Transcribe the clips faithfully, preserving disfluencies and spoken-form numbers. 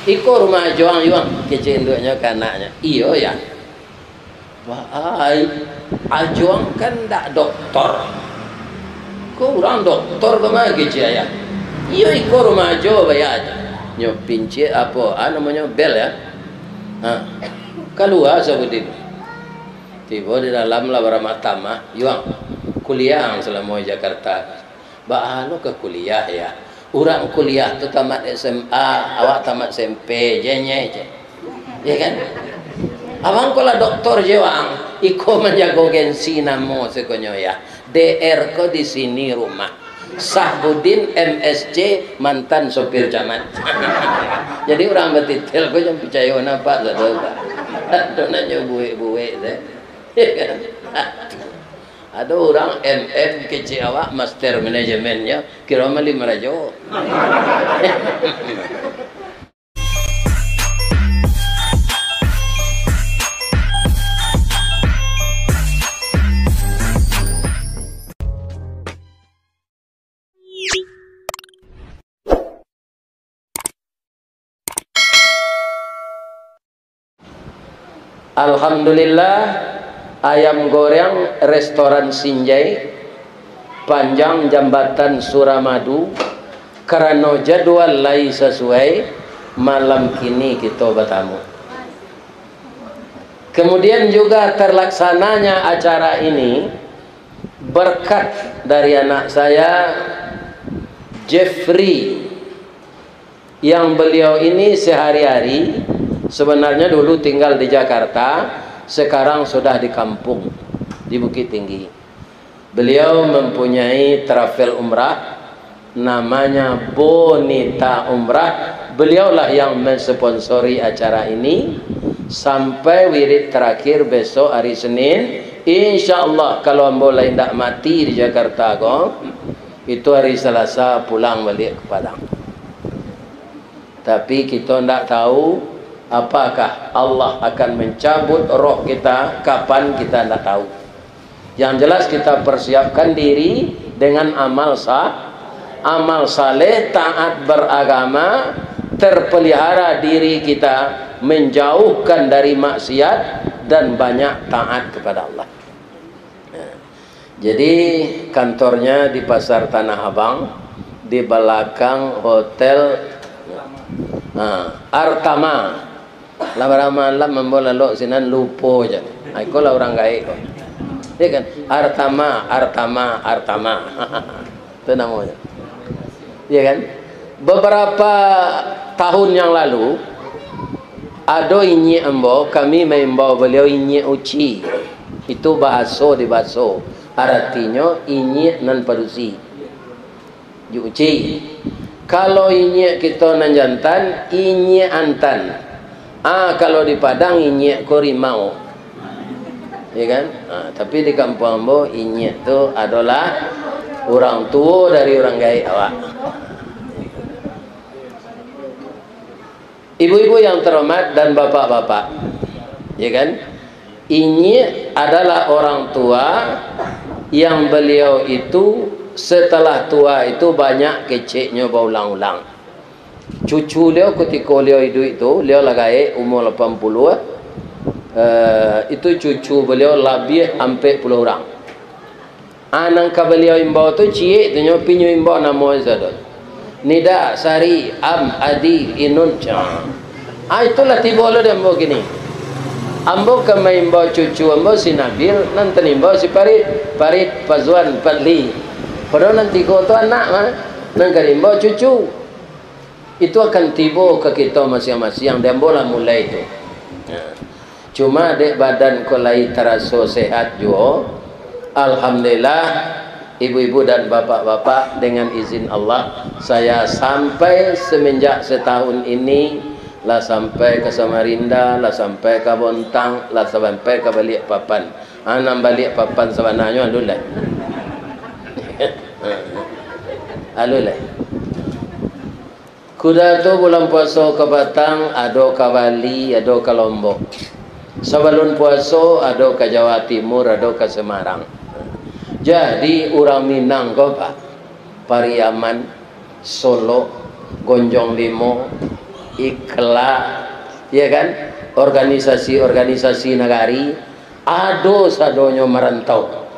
"Iko rumah Ajuang, Yuang," kecek induaknyo ka anaknyo. "Iyo, Yah." "Baa, Ajuang kan ndak doktor. Ko urang doktor ko mah," kecek ayah. "Iyo, iko rumah Ajo, baya ajo." Nyo pincik apo, ah, namonyo, bel, ya. Ha. Kalua Sabudin. Tibo di dalam lah baramak tamah, "Yuang, kuliah ang salamo di Jakarta." "Baa lo ka kuliah, Yah? Urang kuliah tu tamat S M A, awak tamat S M P, jenyeh je. Ya kan? Abang ko lah doktor je, Wang. Iko manjago gengsi namo sekonyo, Yah. D R ko di sini rumah. Sahbudin M S C, mantan sopir camat." Jadi urang batitel ko jan picayo napak sado, Pak. Ado nanyo buek-buek tu. Ya kan? Ado urang M M kecek awak, master manajemennyo, kiro mali marajo. Alhamdulillah, ayam goreng restoran Sinjai, panjang jambatan Suramadu, karano jadwal lai sasuai, malam kini kito batamu. Kemudian juga terlaksananya acara ini berkat dari anak saya, Jeffrey, yang beliau ini sehari-hari, sebenarnya dulu tinggal di Jakarta, sekarang sudah di kampung, di Bukittinggi. Beliau mempunyai travel umrah, namanya Bonita Umrah. Beliaulah yang mensponsori acara ini sampai wirid terakhir besok hari Senin. Insya Allah, kalau ambo lai indak mati di Jakarta ko, itu hari Salasa pulang baliak ke Padang. Tapi kito ndak tahu apakah Allah akan mencabut roh kita, kapan, kita ndak tahu. Yang jelas, kita persiapkan diri dengan amal sa-, amal saleh, taat beragama, terpelihara diri kita menjauhkan dari maksiat dan banyak taat kepada Allah. Nah, jadi, kantornya di Pasar Tanah Abang, di balakang Hotel, nah, Artama. Lah bara malam ambo lalok sinan, lupo je. Ha, iko lah urang gaek ko. Ya kan? Artama, Artama, Artama. Itu namonyo. Ya kan? Beberapa tahun yang lalu, ado inyiak ambo, kami maimbau baliau Inyiak Uci. Itu bahaso di baso. Aratinyo inyiak nan padusi. Juk Uci. Kalau inyiak kito nan jantan, Inyiak Antan. Ah, kalau di Padang, inyiak ko rimau. Ya kan? Ah, tapi di kampuang ambo, inyiak tu adolah urang tuo dari urang gaek awak. Ibu-ibu yang terhormat dan bapak-bapak, ya kan? Inyiak adalah orang tua yang beliau itu setelah tua itu banyak keceknyo baulang-ulang. Cucu beliau kutiko beliau iduik tu, beliau lah gaek, umur lapan puluah, eh, itu cucu beliau labiah ampek puluah urang. Ah, nan ka baliau imbau tu, ciek tu nyo, pi nyo imbau namo sado. Nida, Sari, Am, Adi, Inun, cah. Ah, itulah tibo lo di ambo kini. Ambo ka maimbau cucu ambo si Nabil, nan tanimbau si Parit, Parit, Pazuan, Patli. Padahal nan tigo tu anak mah, nan ka diimbau cucu. Itu akan tibo ka kito masiang-masiang, di ambo lah mulai tu. Nah. Cuma dek badan ko lai taraso sehat juo. Alhamdulillah, ibu-ibu dan bapak-bapak, dengan izin Allah, saya sampai semenjak setahun ini, lah sampai ka Samarinda, lah sampai ka Bontang, lah sampai ka Balikpapan. Ah, nan Balikpapan sabananyo alun lai. Alun lai. Kuda tu bulan puaso ka Batang, ado ka Bali, ado ka Lombok. Sabalun puaso, ado ka Jawa Timur, ado ka Semarang. Jadi, urang Minang ko, Pak, Pariaman, Solok, Gonjong Limo, Ikhlak, ya kan? Organisasi-organisasi nagari, ado sadonyo marantau.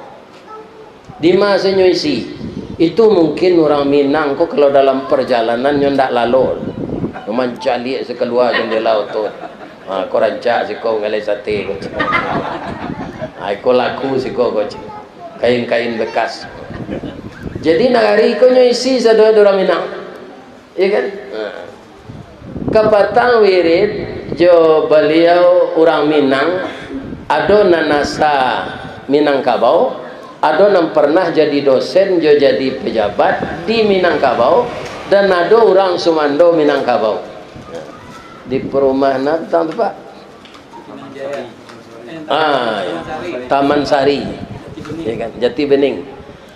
Di ma se nyo isi? Itu mungkin urang Minang ko kalau dalam perjalanan nyo ndak lalo. Mancaliak sakalua jandela oto. Ha, ko rancak siko manggaleh sate ko. Ha, iko laku siko ko. Kain-kain bekas. Jadi nagari ko nyo isi sadonyo urang Minang. Iya kan? Ha. Kapatang wirid jo baliau urang Minang, ado nan asa Minangkabau, ado nan pernah jadi dosen jo jadi pejabat di Minangkabau, dan ado urang sumando Minangkabau. Di perumahan apa tu, Pak? Ah, ya. Taman Sari. Ya kan? Jati Bening.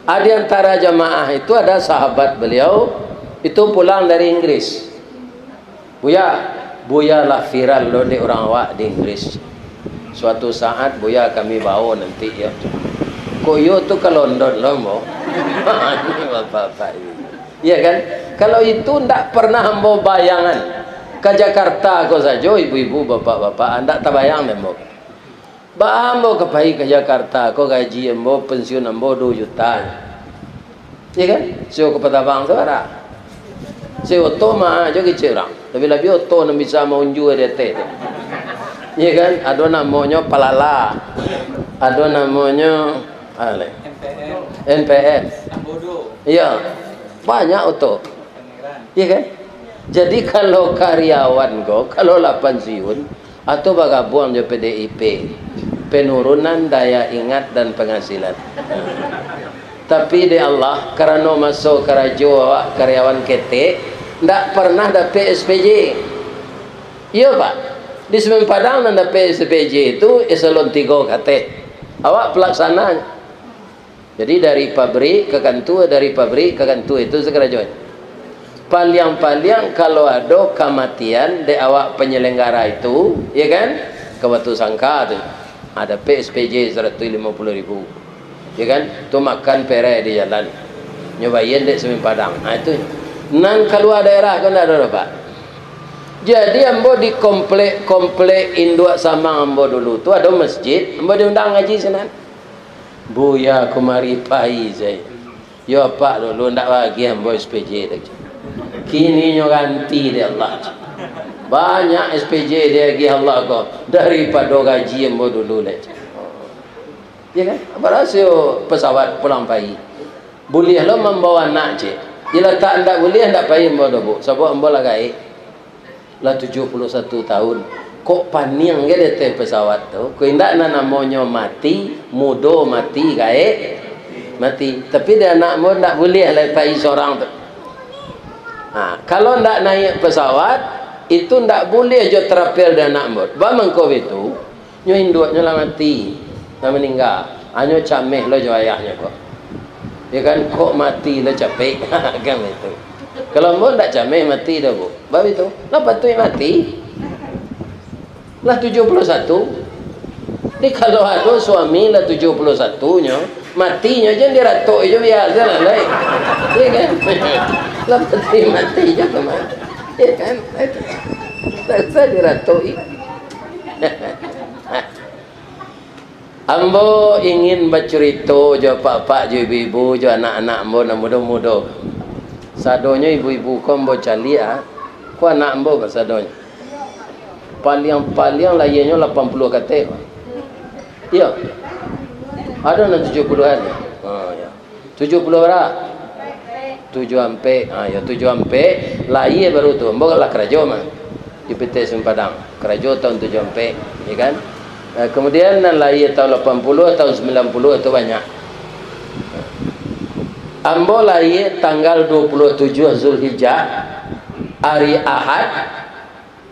Ah, di antara jamaah itu ada sahabat beliau, itu pulang dari Inggris. "Buya, Buya lah viral lo dek urang awak di Inggris. Suatu saat Buya kami bawa nanti, ya." "Kok iyo tu ka London lo, Ambo?" Ini bapak-bapak ini. Iya kan? Kalau itu ndak pernah ambo bayangan. Ka Jakarta ko sajo, ibu-ibu, bapak-bapak, ndak tabayang dek ambo. Baa ambo ka pai ka Jakarta ko, gaji ambo, pensiun ambo duo juta. Iya kan? Sewa kapal tabang tu bara? Sewa oto mah jo kecek urang. Tapi labiah oto nan bisa maunjua di ateh tu. Iya kan? Ado namonyo Palala. Ado namonyo, ah, lai. N P M. Iya. Banyak oto. Iya kan? Jadi, kalau karyawan ko, kalau lah pansiun, atau bagabuang jo P D I P, penurunan daya ingat dan penghasilan. Tapi dek Allah, karano maso karajo awak karyawan ketek, ndak pernah dapek S P J. Iyo, Pak. Di Semen Padang nan dapek S P J itu eselon tigo kateh. Awak pelaksana. Jadi, dari pabrik ka kantua, dari pabrik ka kantua, itu sakarajo. Paliang-paliang, kalau ado kamatian dek awak panyalanggara itu, ya kan, ka Batusangka tu, ha, dapek S P J saratuih limo puluah ribu, ya kan, tu makan perai di jalan, nyo bayia dek Semen Padang, ha, itu. Nan kalua daerah ko ndak ado, Pak. Jadi, ambo di komplek-komplek induak samang ambo dulu tu ado masjid, ambo diundang ngaji sinan. "Buya, kumari pai sajo. Yo, apak dulu ndak bagi ambo S P J doh. Kini nyo ganti dek Allah. Banyak S P J diagiah Allah ko, daripado gaji ambo dulu lai." Ya kan? Barasio pesawat pulang pai. Buliah lo mambawa anak, cek. Dilatak ndak buliah, ndak pai ambo doh, Bu. Sabab ambo lah gaek. Lah tujuah puluah satu tahun. Kok paniang ge di ateh pesawat tu? Kok indak nan namonyo mati, mudo mati, gaek mati. Tapi di anak ambo ndak buliah lai pai sorang tu. Ha, kalau ndak naiak pesawat, itu ndak buliah jo trapel di anak ambo. Baa mangko bitu? Nyo induaknyo lah mati, lah maningga. Hanyo cameh lo jo ayahnyo ko. Ya kan, kok mati lo capek. Kan itu. Kalau ambo ndak cameh mati doh, Bu. Bab itu, lah patuik mati. Lah tujuah puluah satu. Jadi kalau ado suami lah tujuah puluah satu nyo, mati nyo jan diratok jo biaso lah, lai. Ya kan? Lah patuik mati jo tu mah. Ya kan? Itu. Tak usah diratok. Ambo ingin bacurito jo apak-apak, jo ibu-ibu, jo anak-anak ambo nan mudo-mudo. Sadonyo ibu-ibu ko ambo caliak, ah. Ko anak ambo sadonyo. Paliang-paliang lahianyo lapan puluah kateh. Iyo. Ado nan tujuah puluahan. Ha, iyo. Tujuah puluah bara? Tujuah ampek. Ha, yo, tujuah ampek. Lahia baru tu. Ambo lah karajo mah. Di P T S Padang. Karajo tahun tujuah ampek, ya kan? Eh, kemudian nan lahia tahun lapan puluah, tahun sembilan puluah tu banyak. Ambo lahia tanggal dua puluh tujuh Zulhijjah, hari Ahad,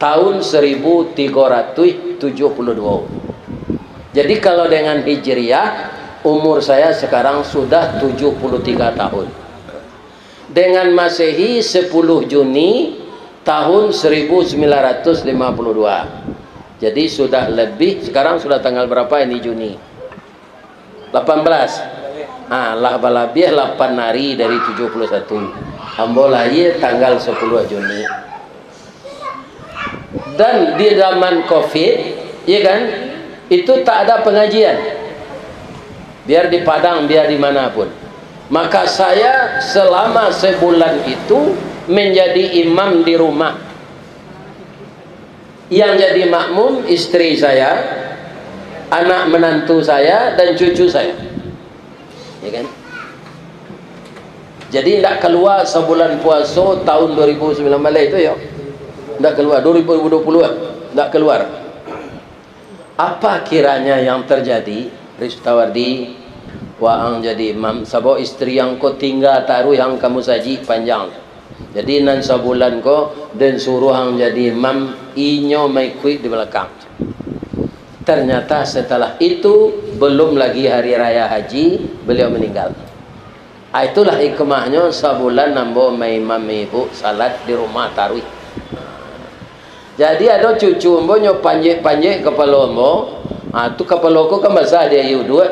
tahun seribu tiga ratus tujuh puluh dua. Jadi, kalau dengan Hijriah, umur saya sekarang sudah tujuh puluh tiga tahun. Dengan Masehi, sepuluh Juni tahun seribu sembilan ratus lima puluh dua. Jadi, sudah lebih, sekarang sudah tanggal berapa ini, Juni? Lapan belas. Ha, lah balabiah lapan hari dari tujuah puluah satu. Ambo lahia tanggal sepuluh Juni. Dan di zaman covid, ya kan, itu tak ada pengajian. Biar di Padang, biar di mana pun. Maka saya selama sebulan itu menjadi imam di rumah. Yang jadi makmum istri saya, anak menantu saya, dan cucu saya. Ya kan? Jadi ndak keluar sebulan puasa tahun dua ribu sembilan belas itu ya. Ndak keluar, dua ribu dua puluh-an, ndak keluar. Apa kiranya yang terjadi, Ristawardi, waang jadi imam, sabab istri ang ko tingga taruih ang ka musajik panjang. Jadi nan sabulan ko, den suruah ang jadi imam, inyo maikuik di balakang. Ternyata setelah itu, belum lagi hari raya haji, beliau meninggal. Ah, itulah hikmahnyo sabulan ambo maimam ibu salat di rumah taruih. Jadi ado cucu ambo nyo panjek-panjek kapalo ambo, ah, tu kapalo ko kan basah di aia uduak.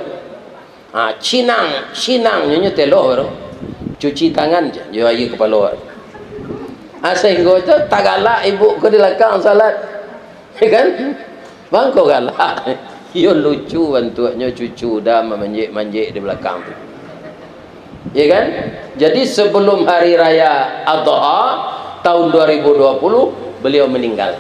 Ah, cinang, cinang nyo, nyo teloh baru. Cuci tangan je, jo aia kapalo. Ah, sahinggo tu tagalak ibu ko di lakang salat. Ya kan? Bangko galak. Iyo lucu bantuaknyo cucu uda mamanjek-manjek di balakang tu. Ya kan? Jadi sebelum hari raya Adha tahun dua ribu dua puluh, beliau meninggal.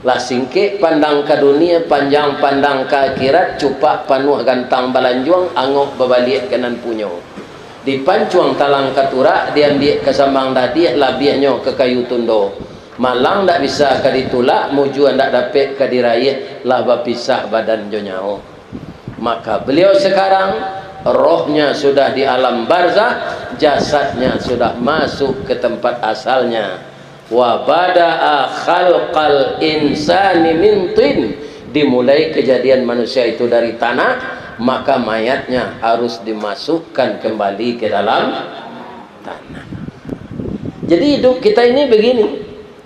Lah singkek pandang ka dunia, panjang pandang ka akhirat, cupak panuah gantang balanjuang, angok babaliak ka nan punyo. Dipancuang talang ka turak, diambiak ka sambang dadiah, labiahnyo ka kayu tundo. Malang ndak bisa ka ditulak, mujua ndak dapek ka diraiah, lah bapisah badan jo nyawo. Maka beliau sekarang, rohnya sudah di alam barzah, jasadnya sudah masuk ke tempat asalnya. Wa bada'a khalqal insani min tin. Dimulai kejadian manusia itu dari tanah, maka mayatnya harus dimasukkan kembali ke dalam tanah. Jadi hidup kita ini begini.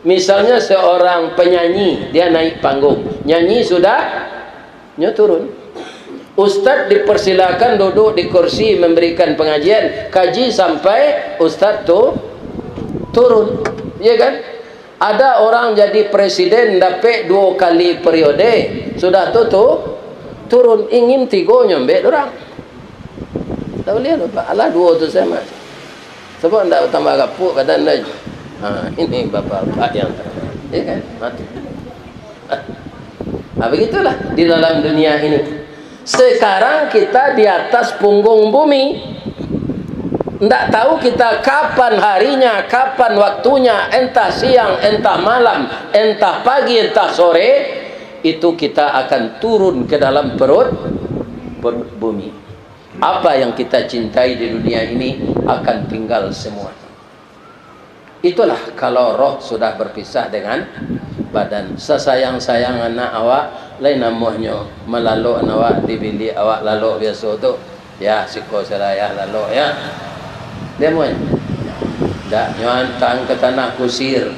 Misalnya seorang penyanyi, dia naik panggung, nyanyi sudah, nyo turun. Ustaz dipersilakan duduk di kursi memberikan pengajian, kaji sampai ustaz tu turun. Ya kan? Ada orang jadi presiden dapek duo kali periode, sudah tu, tu turun, ingin tigo nyo ambek urang. Tak boleh tu, Pak. Alah duo tu sajo, Mak. Sabab ndak tambah gapuak badan dah. Ha, ini bapak-bapak yang, ya kan? Mati. Ha, begitulah di dalam dunia ini. Sekarang kita di atas punggung bumi. Ndak tahu kita kapan harinya, kapan waktunya, entah siang, entah malam, entah pagi, entah sore, itu kita akan turun ke dalam perut, perut bumi. Apa yang kita cintai di dunia ini akan tinggal semua. Itulah kalau roh sudah berpisah dengan badan. Sasayang-sayang anak awak, lai namuahnyo malalok awak di bilik awak lalok biaso tu. Ya, siko salayah lalok, ya. Dia muai. Dak, nyo antaan ka tanah kusir.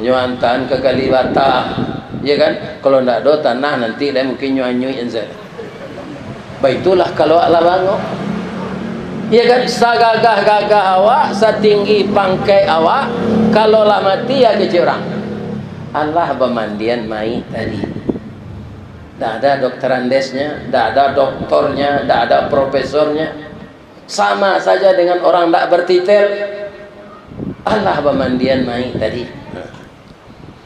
Nyo antaan ka Kalibata. Ya kan? Kalau ndak ado tanah, nanti lai mungkin nyo anyuik sajo. Baitulah kalau awak lah bangok. Ya kan, sagagah-gagah awak, satinggi pangkek awak, kalau lah mati, ya kecek urang. Alah bamandian mayik tadi. Ndak ada doktorandesnya, ndak ada doktornya, ndak ada profesornya. Sama saja dengan orang ndak bertitel. Alah bamandian mayik tadi.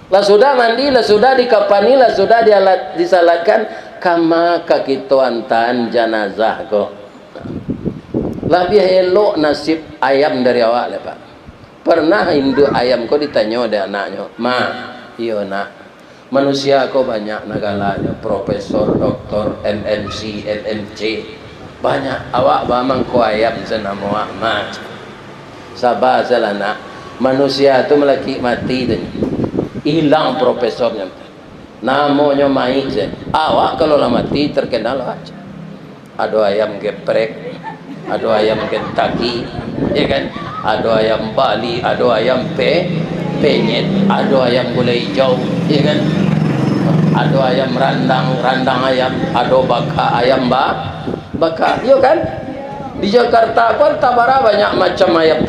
Lah sudah mandi, lah sudah dikapani, lah sudah dialat, disalatkan, kama ka kito antaan janazah ko. Labiah elok nasib ayam dari awak lai, Pak. Pernah induak ayam ko ditanyo dek anaknyo, "Ma, iyo nak, manusia ko banyak nagalanyo, profesor, doktor, M M C, M M C. Banyak, awak ba mangko ayam sanamo awak, Ma." Saba sajolah nak, manusia tu malakik mati tu, ilang profesornyo. Namonyo mayik sajo. Awak kalau lah mati, terkenal awak. Ado ayam geprek, ado ayam Kentucky, ya kan? Ado ayam Bali, ado ayam pe-, penyet, ado ayam gulai hijau, ya kan? Ado ayam randang, randang ayam, ado baka ayam ba-, baka, iyo kan? Di Jakarta ko antah bara banyak macam ayam.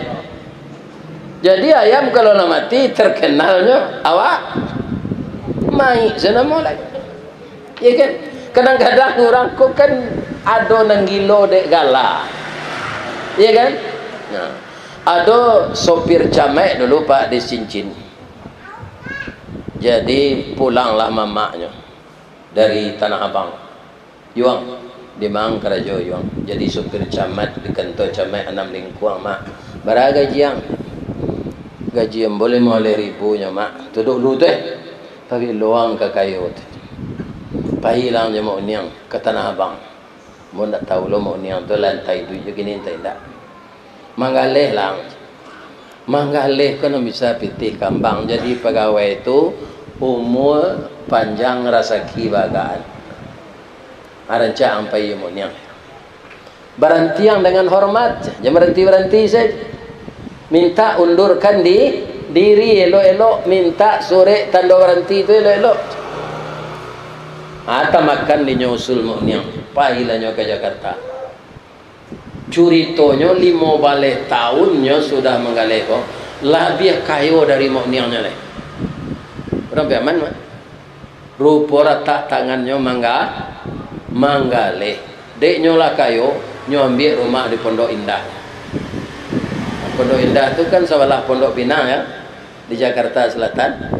Jadi ayam kalau lah mati, terkenalnyo awak. Maik se namo lai. Ya kan? Kadang-kadang urang ko kan ado nan gilo dek gala. Ya kan? Nah, ado sopir camat dulu, Pak, di Sincin. Jadi, pulanglah mamaknyo dari Tanah Abang. "Yuang, di ma ang karajo, Yuang?" "Jadi supir camat di kantua camat Anam Lingkuang, Mak." "Bara gaji ang?" "Gaji ambo limo baleh ribu nyo, Mak." "Tu dulu tu, eh?" "Pabilo ang ka kayo tu?" "Pailah ang jo Mak Uniang ka Tanah Abang." Ambo ndak tahu lo Mak Uniang tu lantai duit jo kini, entah indak. Manggaleh lah. Manggaleh ko nan bisa pitih kambang. Jadi pagawai tu umua panjang, rasaki bagaan. Arancak ang pai muniang. Baranti ang dengan hormat, jan baranti-baranti sajo. Minta undurkan di, diri elok-elok, minta surek tando baranti tu elok-elok. Ah, tamakan dinyo usul muniang, pailah nyo ka Jakarta. Curitonyo, limo baleh tahunnyo sudah manggaleh ko, labiah kayo dari Mak Niangnyo lai. Urang Piaman, Mak. Rupo ratak tangannyo mangga-, manggaleh. Dek nyo lah kayo, nyo ambiak rumah di Pondok Indah. Pondok Indah tu kan sabalah Pondok Pinang, ya. Di Jakarta Selatan.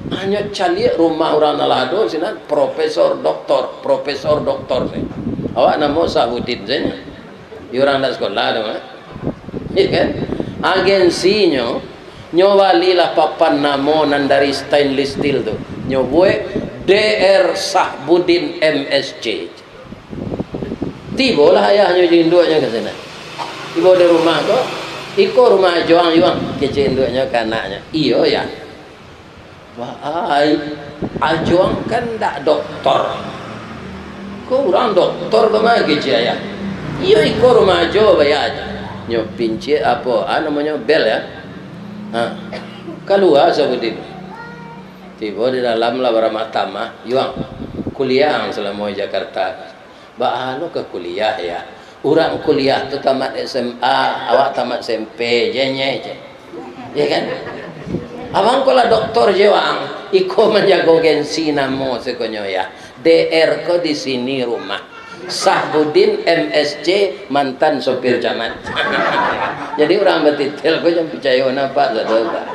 Hanyo caliak rumah urang nan lah ado sinan, profesor doktor, profesor doktor se. Awak namo Sahbudin sajo. Iyo urang ndak sekolah tu, ha? Iyo kan? Agensinyo, nyo balilah papan namo nan dari stainless steel tu. Nyo buek D R Sahbudin M S C. Tibolah ayahnyo jo induaknyo ka sinan. Tibo di rumah ko, "Iko rumah Ajo ang, Yuang," kecek induaknyo ka anaknyo. "Iyo, Yah." "Wah, ai, Ajo ang kan ndak doktor. Ko urang doktor ko mah," kecek ayah. "Iyo, iko rumah Ajo, bayar ajo." Nyo pincik apo, ah, namonyo bel, ya. Ha. Kalua Sahbudin. Tibo di dalam lah baramah tamah, "Yuang, kuliah ang salamo di Jakarta." "Baa lo ka kuliah, ya? Urang kuliah tu tamat S M A, awak tamat S M P je, nyeh," je. Ya kan? "Abang ko lah doktor je, Wang. Iko manjago gengsi namo," sekonyo, ya. "D R ko di sini rumah. Sahbudin M S C, mantan sopir camat." Jadi urang batitel ko jan picayo, nampak sado, Pak.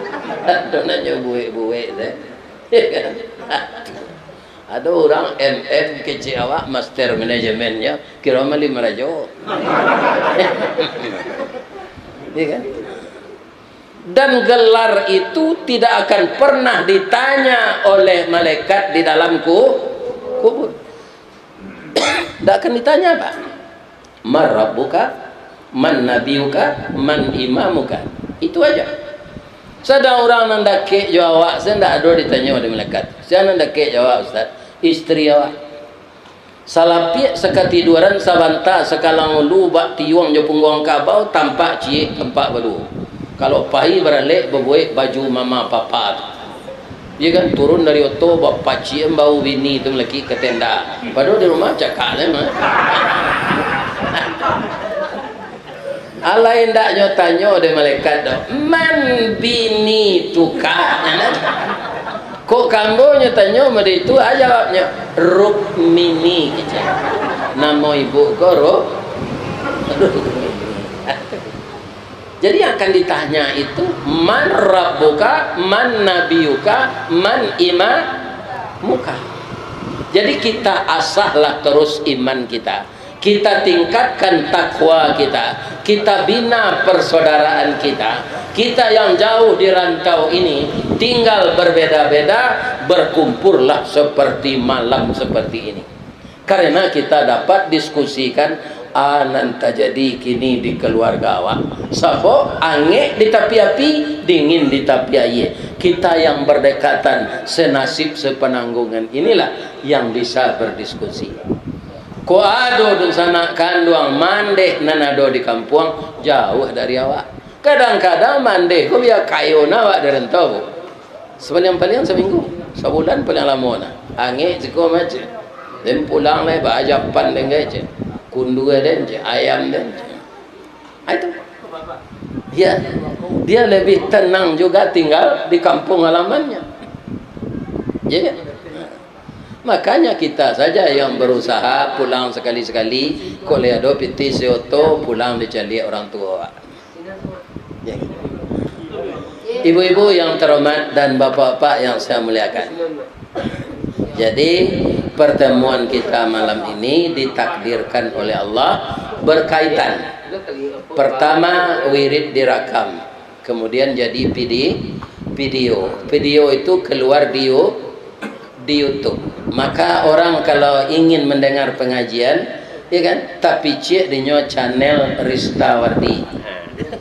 Ado nan nyo buek-buek tu. Ya kan? Ado urang M M kecek awak, master manajemennyo, kiro mali marajo. Iya kan? Dan gelar itu tidak akan pernah ditanya oleh malaikat di dalam ku-, kubur. Tidak akan ditanya, Pak. "Man rabbuka, man nabiyuka, man imamuka." Itu aja. Sadang urang nan dakek jo awak, se ndak ado ditanyo dek malaikat. Sia nan dakek jo awak, Ustaz? Istri awak. Salapiak sakatiduaran, sabanta sakalang ulu, bak tiuang jo pungguang kabau, tampak ciek, tampak baluo. Kalau pai baralek, babuek baju mama papa tu. Iyo kan, turun dari oto, bapaciak bau bini tu malakik ka tenda. Padahal di rumah cakak se mah. Alai ndak nyo tanyo dek malaikat tu, "Man bini tuka?" Kok ka ambo nyo tanyo mode itu, ah, jawabnyo, "Rukmini," kecek. Namo ibu ko Ruk-, Rukmini. Jadi, yang akan ditanya itu, "Man rabbuka, man nabiyuka, man imamuka." Jadi, kita asahlah terus iman kita. Kita tingkatkan takwa kita. Kita bina persaudaraan kita. Kita yang jauh di rantau ini, tinggal berbeda-beda, berkumpullah seperti malam seperti ini. Karena kita dapat diskusikan, ah, nan tajadi kini di keluarga awak. Sabab angek di tapi api, dingin di tapi aia. Kita yang berdekatan, senasib sepenanggungan inilah yang bisa berdiskusi. Kok ado dunsanak kanduang mandeh nan ado di kampuang, jauah dari awak. Kadang-kadang mandeh ko bia kayo na awak di rantau. Sapaliang-paliang saminggu, sabulan paliang lamo nah. Angek siko macam. Den pulang lai, baajapan den gai cek. Kundua den cek, ayam den cek. Ah, itu. Ya, dia lebih tenang juga tinggal di kampung halamannya. Ya kan? Nah. Makanya kita saja yang berusaha pulang sekali-sekali, kok lai ado pitih sioto pulang dicaliak orang tuo. Ya. Ibu-ibu yang terhormat dan bapak-bapak yang saya muliakan. Jadi, pertemuan kita malam ini ditakdirkan oleh Allah berkaitan. Pertama, wirid dirakam, kemudian jadi pidi-, video. Video itu keluar di You-, di YouTube. Maka orang kalau ingin mendengar pengajian, ya kan, tapiciak dinyo channel Rista Wardi.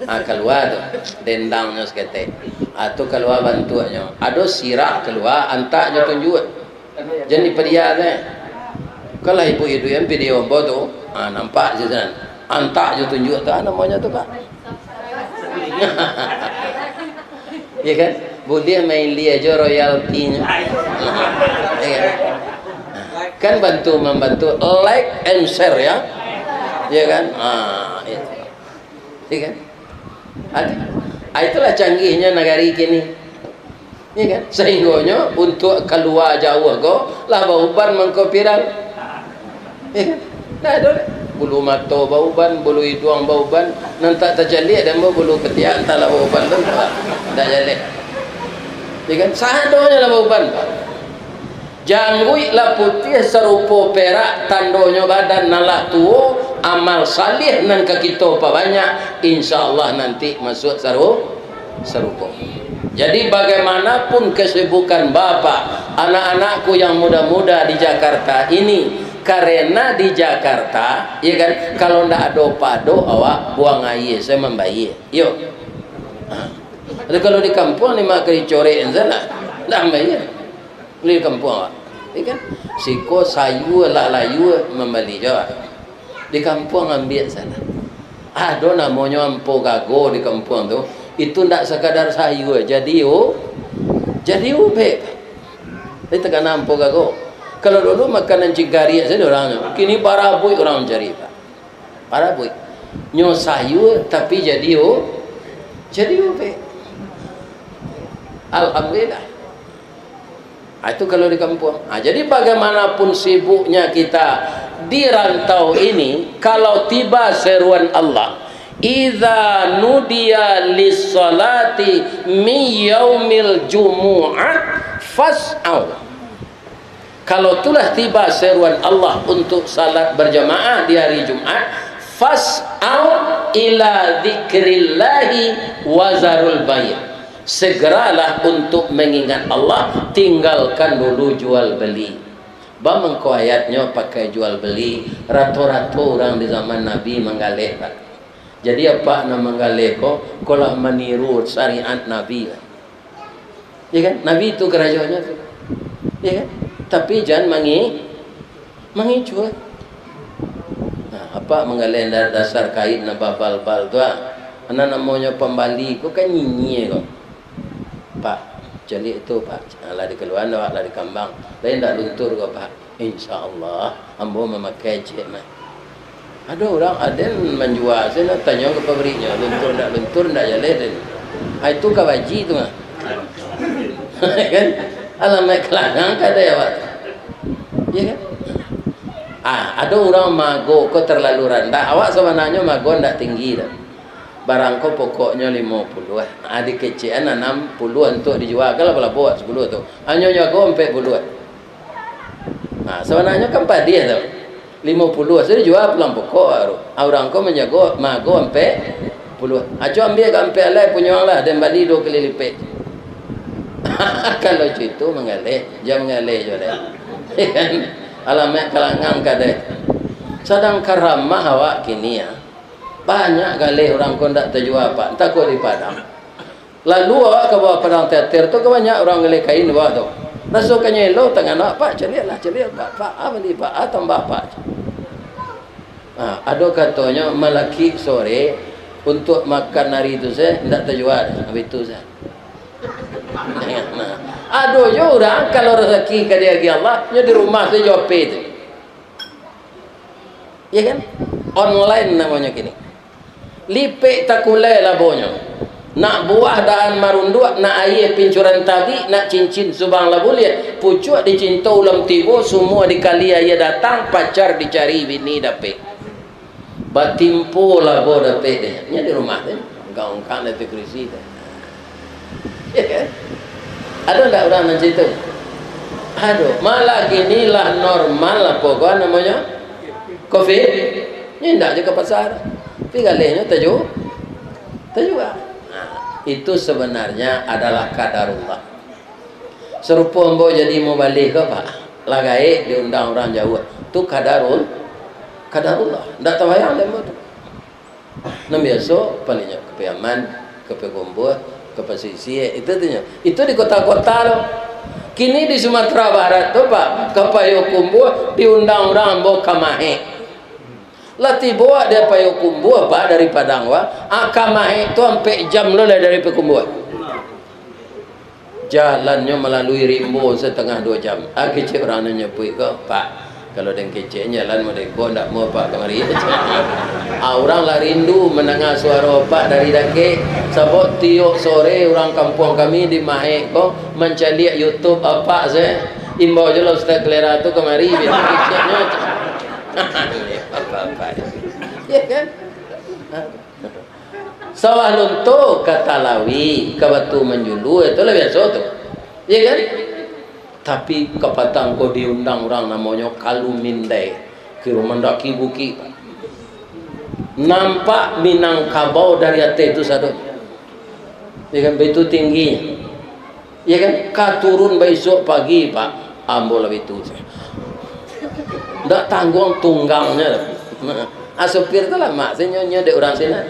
Ha, kalua tu, dendangnyo saketek. Ha, tu kalua bantuaknyo. Ado sirah kalua, antak jo tunjuak. Jan dipadia tu, eh. Kalau ibu-ibu yang video ambo tu, ha, nampak je kan. Antak jo tunjuak tu, ha, namonyo tu, Pak. Ya kan? Buliah main lia jo royaltinyo. Ya kan? Kan bantu-mambantu, like and share ya. Ya kan? Ah, itu. Ya kan? Ada. Ah, itulah canggihnya nagari kini. Ya kan? Sahinggonyo untuak kalua jauah ko lah bauban mangko viral. Ya kan? Ndak ado doh. Bulu mato bauban, bulu iduang bauban, nan tak tacaliak dek ambo bulu katiak, antahlah bauban tu, ndak jaleh. Ya kan? Sadonyo lah bauban. Jangguik lah putiah sarupo perak, tandonyo badan nan lah tuo, amal salih nan ka kito pabanyak, insya Allah nanti masuak saru-, sarupo. Jadi, bagaimanapun kesibukan Bapak, anak-anakku yang muda-muda di Jakarta ini, karena di Jakarta, ya kan, kalau ndak ado pado, awak buang aia, saya mambayar. Yo. Ha. Tapi kalau di kampuang ni, mak kari corek salah. Ndak mambayar. Di kampuang, awak. Ya kan? Siko sayua lah layua mambali jo, awak. Di kampuang ambiak salah. Ado namonyo ampo gago di kampuang tu, itu ndak sakadar sayua, jadi u-, jadi ubek. Jadi takana ampo gago. Kalau dulu makanan cigariak sajo urang tu, kini barabuik urang mancari, Pak. Barabuik. Nyo sayua, tapi jadi u-, jadi ubek. Alhamdulillah. Ah, itu kalau di kampuang. Ah, jadi bagaimanapun sibuknya kita di rantau ini, kalau tiba seruan Allah, "Idza nudiya lis-salati min yaumil jumu'ah fas'au." Kalau telah tiba seruan Allah untuk salat berjamaah di hari Jumat, "Fas'au ila dzikrillahi wa zarul bai'." Segeralah untuk mengingat Allah, tinggalkan dulu jual beli. Ba mangko ayatnyo pakai jual beli, rato-rato urang di zaman Nabi manggaleh, Pak. Jadi, apak nan manggaleh ko, ko lah maniru syariat Nabi, Pak. Ya kan? Nabi itu karajonyo tu. Ya kan? Tapi jan mangi-, mangicuah. Nah, apak manggaleh da-, dasar kain nan babal-bal tu, ah. Nan namonyo pambali ko kan nyinyia ko. "Pak, caliak tu, Pak. Ah, lah dikaluan awak, lah dikambang. Lai ndak luntur ko, Pak?" "Insya Allah, ambo mamakai cek mah." Ado urang aden manjua, sajo tanyo ka pabriknyo, luntur ndak luntur, ndak jaleh den. Ah, itu ka baji tu mah. Kan? Alamaik kalangan kadai awak tu. Ya kan? Ah, ado urang mago ko terlalu randah. Awak sabananyo mago ndak tinggi tu. Barang ko pokoknyo limo puluah. Ah, dikecekan anam puluah untuak dijua. Kalau balabo awak sapuluah tu. Hanyo jago ampek puluah. Nah, sabananyo kan padiah tu. Limo puluah, sudah jua pulang pokok baru. Ah, urang ko manjago, mago ampek puluah. Aco ambiak ka ampek alai punyo ang lah, den bali duo kali lipek. Kalau cuitu manggaleh, jan manggaleh juo deh. Kan? Alamaik kalangan kadai. Sadangkan ramah awak kini, ya. Banyak galeh urang ko ndak tajua, Pak. Antah ko di Padang. Lalu awak ka bawah padang teater tu, ka banyak urang galeh kain di bawah tu. Rasokan nyo elok tangan awak, "Pak, caliaklah, caliak, Pak, Pak, ah, bali, Pak, ah, tambah, Pak." Ah, ado katonyo malakik sore untuak makan hari tu se, ndak tajua, habis tu se. Nah, ado jo urang kalau rasaki ka diagiah Allah, nyo di rumah tu jo H P tu. Ya kan? Online namonyo kini. Lipek takulai labonyo. Nak buah dahan marunduak, nak aia pincuran tabik, nak cincin subang lah buliah. Pucuak dicinto ulam tibo, sumua dikali aia datang, pacar dicari bini dapek. Batimpo labo dapek deh. Nyo di rumah tu, ungkang-ungkang di ateh kurisi tu. Ya kan? Ado ndak urang nan cito? Ado. Malah kini lah normal apo ko namonyo? Covid. Nyo indak jo ka pasar. Tapi galehnyo taju-, tajual. Nah, itu sebenarnya adalah kadarullah. Sarupo ambo jadi mubalig ko, Pak. Lah gaek diundang urang jauah. Tu kadarul-, kadarullah. Ndak tabayang dek ambo tu. Nan biaso, palinyo ka Piaman, ka Payakumbuah, ka Pasisia, itu tu nyo. Itu di kota-kota tu. Kini di Sumatera Barat tu, Pak, ka Payakumbuah diundang urang ambo ka Mahek. Lah tibo di Payakumbuah, Pak, dari Padang, Pak. Ah, ka Mahek tu ampek jam lo lah dari Payakumbuah. Jalannyo malalui rimbo satangah duo jam. Ah, kecek urang nan nyapuik ko, "Pak, kalau den kecek jalan modeko ndak amuah Apak kamari." Ah, urang lah rindu mandanga suaro Apak dari dakek. Sabab tiok sore urang kampuang kami di Mahek ko mancaliak YouTube Apak se. Imbau jo lah Ustaz Kalera tu kamari, biar keceknyo. Apak-apak. Ya kan? Sawah Lonto, ka Talawi, ka Batu Manjulu, itu lah biaso tu. Ya kan? Tapi kapatang ko diundang urang namonyo Kalu Mindai, kiro mandaki bukik. Nampak Minangkabau dari ateh tu sado. Ya kan? Baitu tinggi. Ya kan? Ka turun baisuak pagi, Pak. Ambo lah baitu. Ndak tangguang tunggangnyo lah. Ah, supir tu lah, mak, sinyo nyo dek urang sinan.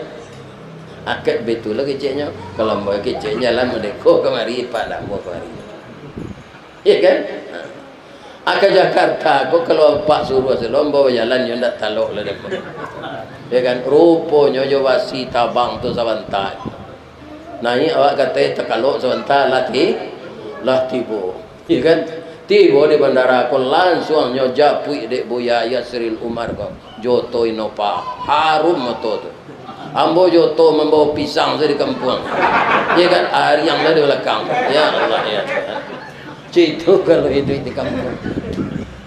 Akak baitu lah keceknyo. Kalau ambo kecek jalan modeko kamari, Pak, lah ambo kamari. Ya kan? Ah, ka Jakarta ko kalau Pak suruah salo, ambo bajalan nyo ndak talok lah dek ambo. Ya kan? Ruponyo jo basi tabang tu sabanta. Naiak awak ka ateh takalok sabanta, lah ti-, lah tibo. Ya kan? Tibo di bandara ko, lansuang nyo japuik dek Buya Yasril Umar ko, jo oto Innova. Harum oto tu. Ambo jo oto mambawa pisang se di kampuang. Ya kan? Ariang lah di balakang. Ya Allah, ya Tuhan. Cito kalau iduik di kampuang.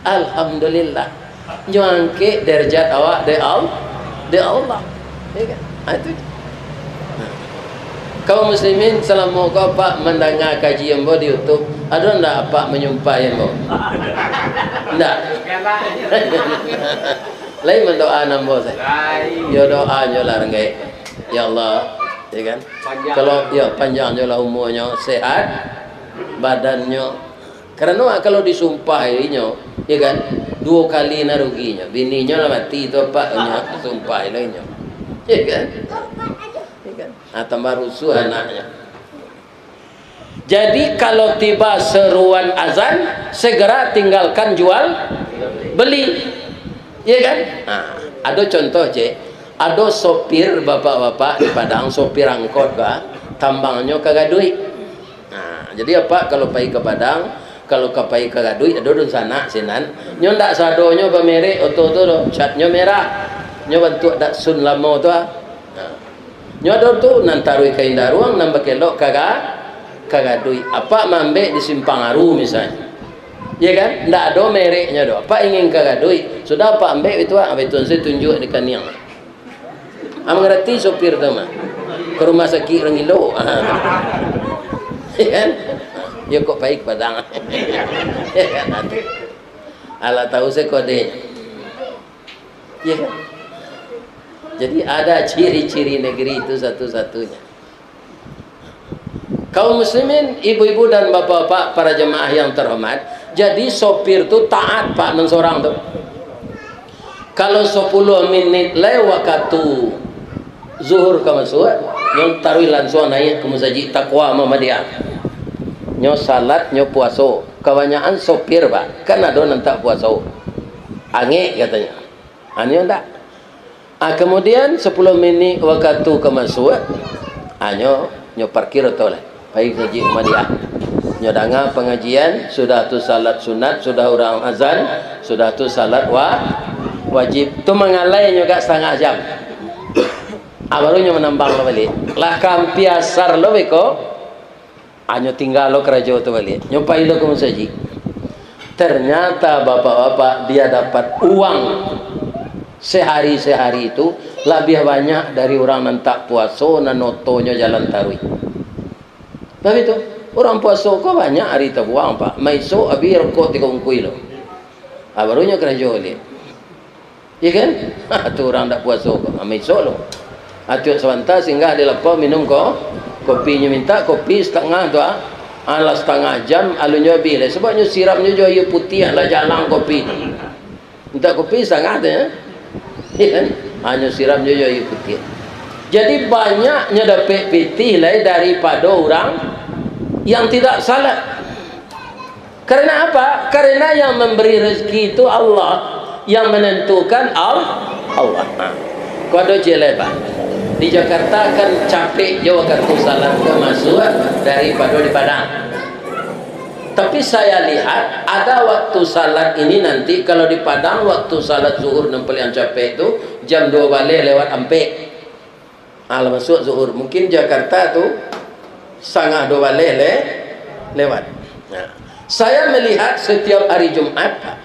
Alhamdulillah. Nyo angkek derajat awak dek Al-, dek Allah. Ya kan? Ha, itu. Kaum muslimin, salamo ko Apak mandanga kaji ambo di YouTube, ado ndak Apak manyumpahi ambo? Ndak. Lain mandoa ambo sajo. Yo doa nyo lah ranggaik. Ya Allah, ya kan? Kalau, ya, panjang nyo lah umurnyo, sehat badannyo. Karano kalau disumpahi inyo, ya kan, duo kali nah ruginyo. Bininyo lah mati tu, Pak, inyo sumpahi lah inyo. Ya kan? Ya kan? Ah, tambah rusuh anaknyo. Jadi, kalau tiba seruan azan, segera tinggalkan jual beli. Ya kan? Ah, ado contoh, Cek. Ado sopir, bapak-bapak di Padang, sopir angkot, Pak, tambangnyo ka gaduik. Nah, jadi Apak kalau pai ka Padang, kalau ka pai ka gaduik, ado dunsanak sinan. Nyo ndak sadonyo bamerek oto tu doh, catnyo merah. Nyo bantuak Datsun lamo tu ah. Nah. Nyo ado tu nan taruih ka Indaruang, nan bakelok ka ga-, ka gaduik. Apak maambek di Simpang Aru misalnyo. Ya kan? Ndak ado mereknyo doh. Apak ingin ka gaduik, sudah Apak ambek itu ah, itu se tunjuak di kaniang. Ah, mangarati sopir tu mah. Ka rumah sakik urang gilo. Ya kan? Yo kok pai ka Padang. Ya kan? Alah tahu se kode. Ya kan? Jadi ada ciri-ciri negeri itu satu-satunya. Kaum muslimin, ibu-ibu dan bapak-bapak, para jemaah yang terhormat, jadi sopir tu taat, Pak, nan sorang tu. Kalau sapuluah minit lai wakatu zuhur ka masuak, nyo taruih lansuang naiak ka musajik Taqwa Muhammadiyah. Nyo salat, nyo puaso. Kabanyakan sopir, Pak, kan ado nan tak puaso. Angek katonyo. Anyo ndak. Ah, kamudian, sapuluah minik wakatu ka masuak, ah, nyo, nyo parkir oto lah. Pai ka Masjid Muhammadiyah. Nyo danga pangajian, sudah tu salat sunat, sudah urang azan, sudah tu salat wa-, wajib. Tu mangalai nyo agak satangah jam. Ah, baru nyo manambang lo baliak. Lah ka ampia asar lo beko, ah, nyo tingga lo karajo tu baliak. Nyo pai lo ka musajik. Ternyata bapak-bapak, dia dapat uang sehari-sehari itu labiah banyak dari urang nan tak puaso, nan otonyo jalan taruih. Tapi tu, urang puaso ko banyak ari tabuang, Pak. Maisok abih rokok tigo bungkuih lo. Ah, baru nyo karajo baliak. Iya kan? Ha, tu urang dak puaso ko. Ha, maisok lo. Ha, tiok sabanta singgah di lapau minum ko-, kopi. Nyo mintak kopi satangah tu, ah. Alah satangah jam, alun nyo abih lai. Sabab nyo siramnyo jo aia putiah lah jalang kopi. Mintak kopi satangah tu, ya. Iya kan? Ha, nyo siramnyo jo aia putiah. Jadi, banyak nyo dapek pitih lai daripado urang yang tidak salat. Karena apa? Karena yang memberi rezeki itu Allah, yang menentukan Al-, Allah. Ha. Ko ado ciek lai, Pak. Di Jakarta kan capek jo wakatu salat ko masuak daripado di Padang. Tapi saya lihat, ada waktu salat ini nanti, kalau di Padang, waktu salat zuhur nan paliang capek tu, jam duo baleh lewat ampek. Ah, lah masuak zuhur. Mungkin Jakarta tu sangah duo baleh le-, lewat. Nah, saya melihat setiap hari Jumat, Pak,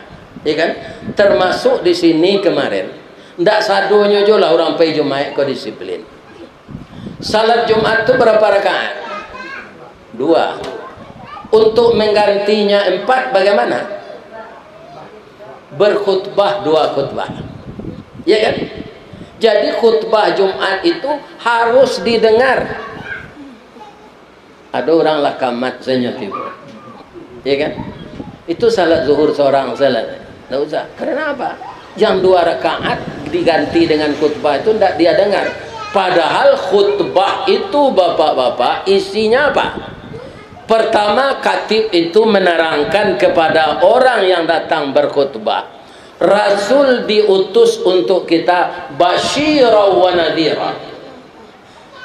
ya kan? Termasuk di sini kemarin, ndak sadonyo jo lah urang pai Jumaik ko disiplin. Salat Jumat tu berapa rakaat? Dua. Untuk menggantinya empat, bagaimana? Berkhutbah dua khutbah. Ya kan? Jadi, khutbah Jumat itu harus didengar. Ada orang lah kamat saja tiba. Ya kan? Itu salat zuhur seorang salat. Ndak usah. Karena apa? Yang dua rakaat diganti dengan khutbah itu ndak dia dengar. Padahal khutbah itu, bapak-bapak, isinya apa? Pertama, khatib itu menerangkan kepada orang yang datang berkhutbah, Rasul diutus untuk kita basyira wa nadhira.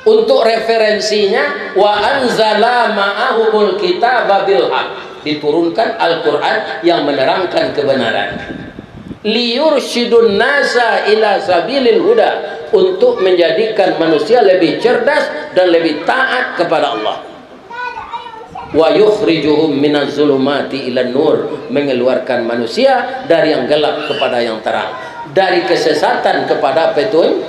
Untuk referensinya, wa anzala ma'ahumul kitaba bil haq, diturunkan Al-Quran yang menerangkan kebenaran. Liyursyidun nasa ila sabilil huda, untuk menjadikan manusia lebih cerdas dan lebih taat kepada Allah. Wa yukhrijuhum minaz zulumati ilan nur, mengeluarkan manusia dari yang gelap kepada yang terang, dari kesesatan kepada petun-,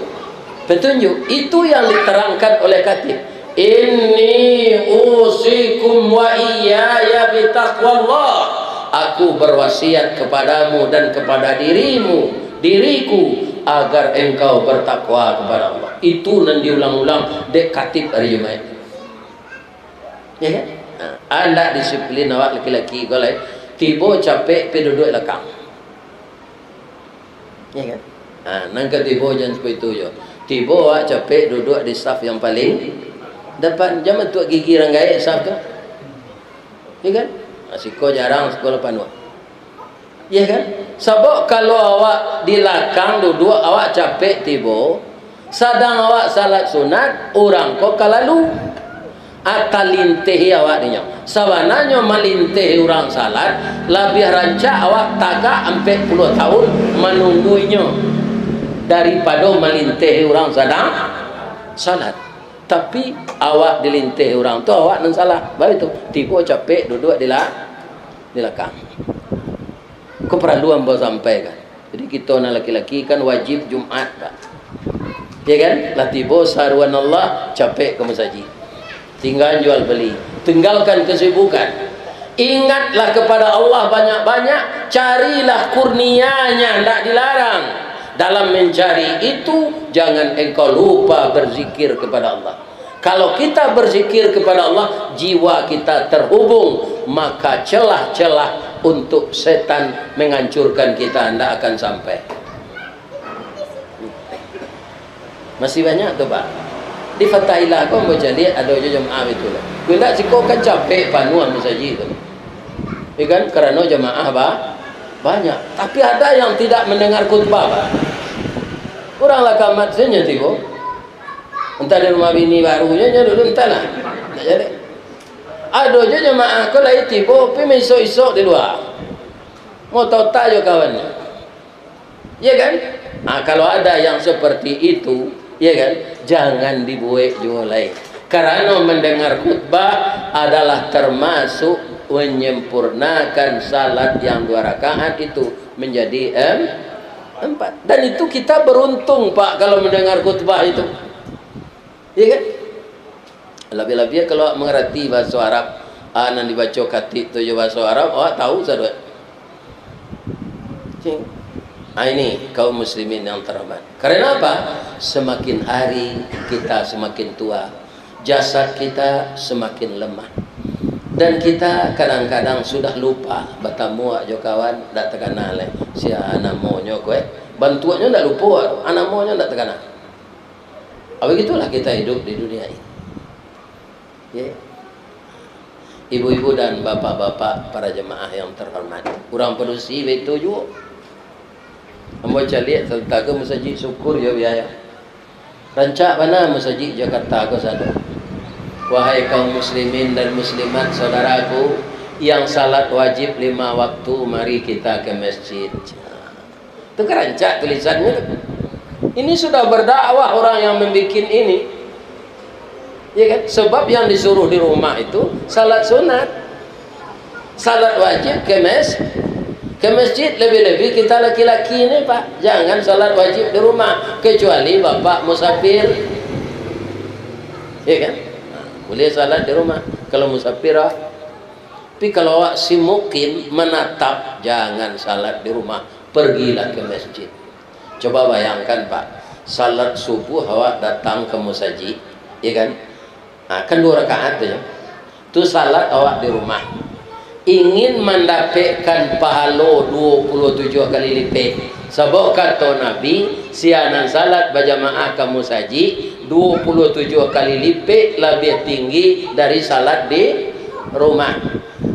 petunjuk. Itu yang diterangkan oleh khatib. Inni usikum wa iyaya bitaqwallah. Aku berwasiat kepadamu dan kepada dirimu, diriku, agar engkau bertakwa kepada Allah. Itu nan diulang-ulang dek khatib hari Jumaik. Ya kan? Ha, andak disiplin awak laki-laki ko lai. Tibo capek pai duduak lakang. Ya kan? Ha, nan ka tibo jan seperti itu jo. Tibo awak capek duduak di saf yang paling depan. Jan matuak gigi urang gaek saf tu. Ya kan? Ha, siko jarang, siko lah panuah. Ya kan? Sabab kalau awak di lakang duduak, awak capek tibo, sadang awak salat sunat, urang ko ka lalu. Ah, talintehi awak dinyo. Sabananyo malintehi urang salat, labiah rancak awak tagak ampek puluah tahun manunggu inyo, daripado malintehi urang sadang salat. Tapi, awak dilintehi urang tu, awak nan salah. Baitu, tibo capek duduak di la-, di lakang. Ko paralu ambo sampaikan. Jadi, kito nan laki-laki kan wajib Jumat, Pak. Ya kan? Lah tibo saruan Allah, capek ka masajik. Tinggal jual beli. Tinggalkan kesibukan. Ingatlah kepada Allah banyak-banyak. Carilah kurnia-Nya, ndak dilarang. Dalam mencari itu, jangan engkau lupa berzikir kepada Allah. Kalau kita berzikir kepada Allah, jiwa kita terhubung, maka celah-celah untuk setan menghancurkan kita ndak akan sampai. Masih banyak tu, Pak. Di Fatahillah ko, ambo caliak ado jo jamaah itu lah. Kok indak, siko kan capek panuah masajik tu. Ya kan? Karano jamaah ba-, banyak. Tapi ada yang tidak mendengar khutbah, Pak. Urang lah kamat sajo tibo. Entah di rumah bini barunyo, nyo dulu entahlah. Ndak jadi. Ado jo jamaah ko lai tibo, pi maisok-isok di lua. Motota jo kawan. Ya kan? Ah, kalau ada yang seperti itu, Iya kan? Jangan dibuek juo lai. Karano mandanga khutbah adalah tamasuk manyamparnakan salat yang duo rakaat itu manjadi, em, ampat. Dan itu kita baruntung, Pak, kalau mandanga khutbah itu. Iya kan? Labiah-labiah kalau awak mangarati bahaso Arab, ah, nan dibaco khatib tu jo bahaso Arab, awak tahu sadoe. Cing. Ah, ini kaum muslimin yang terhormat. Karena apa? Semakin hari kita semakin tua, jasad kita semakin lemah. Dan kita kadang-kadang sudah lupa batamu jo kawan, dak takana lai sia namonyo ko, eh. Bantuaknyo dak lupo, ah, namonyo dak takana. Ah, begitulah kita hidup di dunia ini. Ya. Ibu-ibu dan bapak-bapak para jemaah yang terhormat, urang padusi baitu juo. Ambo caliak tatago musajik, syukur jo biaya. Rancak bana musajik Jakarta ko sado. Wahai kaum muslimin dan muslimat, saudaraku, yang salat wajib lima waktu, mari kita ke masjid. Tu kan rancak tulisannyo tu. Ini sudah berdakwah orang yang mambuek ini. Ya kan? Sebab yang disuruh di rumah itu salat sunat. Salat wajib ke mes-, ke masjid, lebih-lebih kita laki-laki ni, Pak. Jangan salat wajib di rumah, kecuali bapak musafir. Ya kan? Nah, boleh salat di rumah. Kalau musafir, ah. Tapi kalau awak si mukim manatap, jangan salat di rumah, pergilah ke masjid. Coba bayangkan, Pak, salat subuh awak datang ke musajik, ya kan? Nah, kan duo rakaat tu, ya. Tu salat awak di rumah. Ingin mandapekkan pahalo duo puluah tujuah kali lipek. Sabab kato Nabi, sia nan salat bajamaah ka musajik, duo puluah tujuah kali lipek labiah tinggi dari salat di rumah.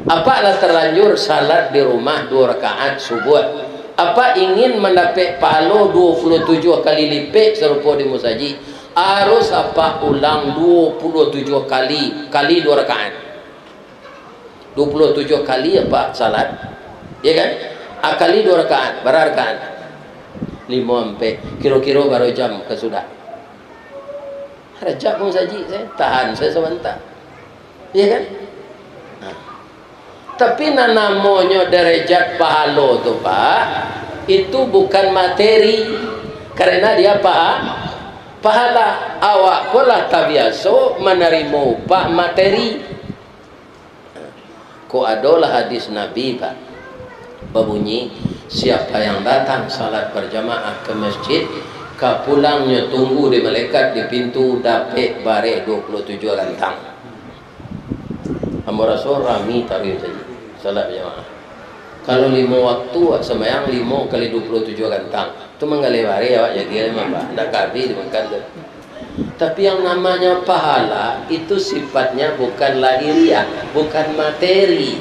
Apak lah talanjur salat di rumah duo rakaat subuh. Apak ingin mandapek pahalo duo puluah tujuah kali lipek sarupo di musajik, harus apak ulang duo puluah tujuah kali, kali duo rakaat. Duo puluah tujuah kali apak salat, ya kan? Akali duo rakaat, bara rakaat? Limo ampek, kiro-kiro bara jam ka sudah? Rajab pun saji, saya tahan saya sabanta. Iya kan? Nah. Tapi nan namonyo darajat pahalo tu, Pak, itu bukan materi. Karena dia paha-, pahala. Awak ko lah tabiaso manarimo upah materi. Ko adolah hadis Nabi, Pak, babunyi, siapa yang datang salat berjamaah ke masjid, kapulangnyo tunggu di malaikat di pintu, dapek bareh duo puluah tujuah rantang. Ambo raso rami taruih saji, salat bajamaah. Kalau limo waktu, sambayang limo kali duo puluah tujuah gantang, tu manggaleh bareh awak jagiah mah, Pak. Ndak ka abih dimakan tu. Tapi yang namanya pahala, itu sifatnya bukan lahiriah, bukan materi.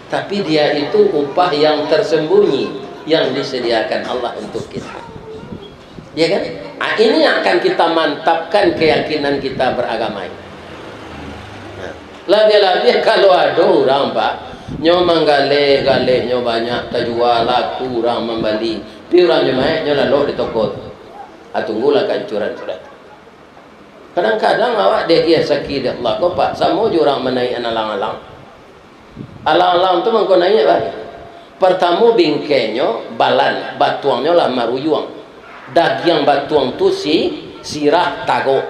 Tapi dia itu upah yang tersembunyi, yang disediakan Allah untuk kita. Ya kan? Ah, ini yang akan kita mantapkan keyakinan kita beragama ini. Nah, labiah-labiah kalau ado urang, Pak, nyo manggaleh, galehnyo banyak, tajua, laku, urang mambali. Tapi urang Jumaik nyo lalok di toko tu. Ah, tunggulah kaancuran sudah. Kadang-kadang awak diagiah saki dek Allah ko, Pak, samo jo urang manaiakan alang-alang. Alang-alang tu mangko naiak, Pak. Partamo bingkainyo balan, batuangnyo lah maruyuang. Dagiang batuang tu si-, sirah tagok.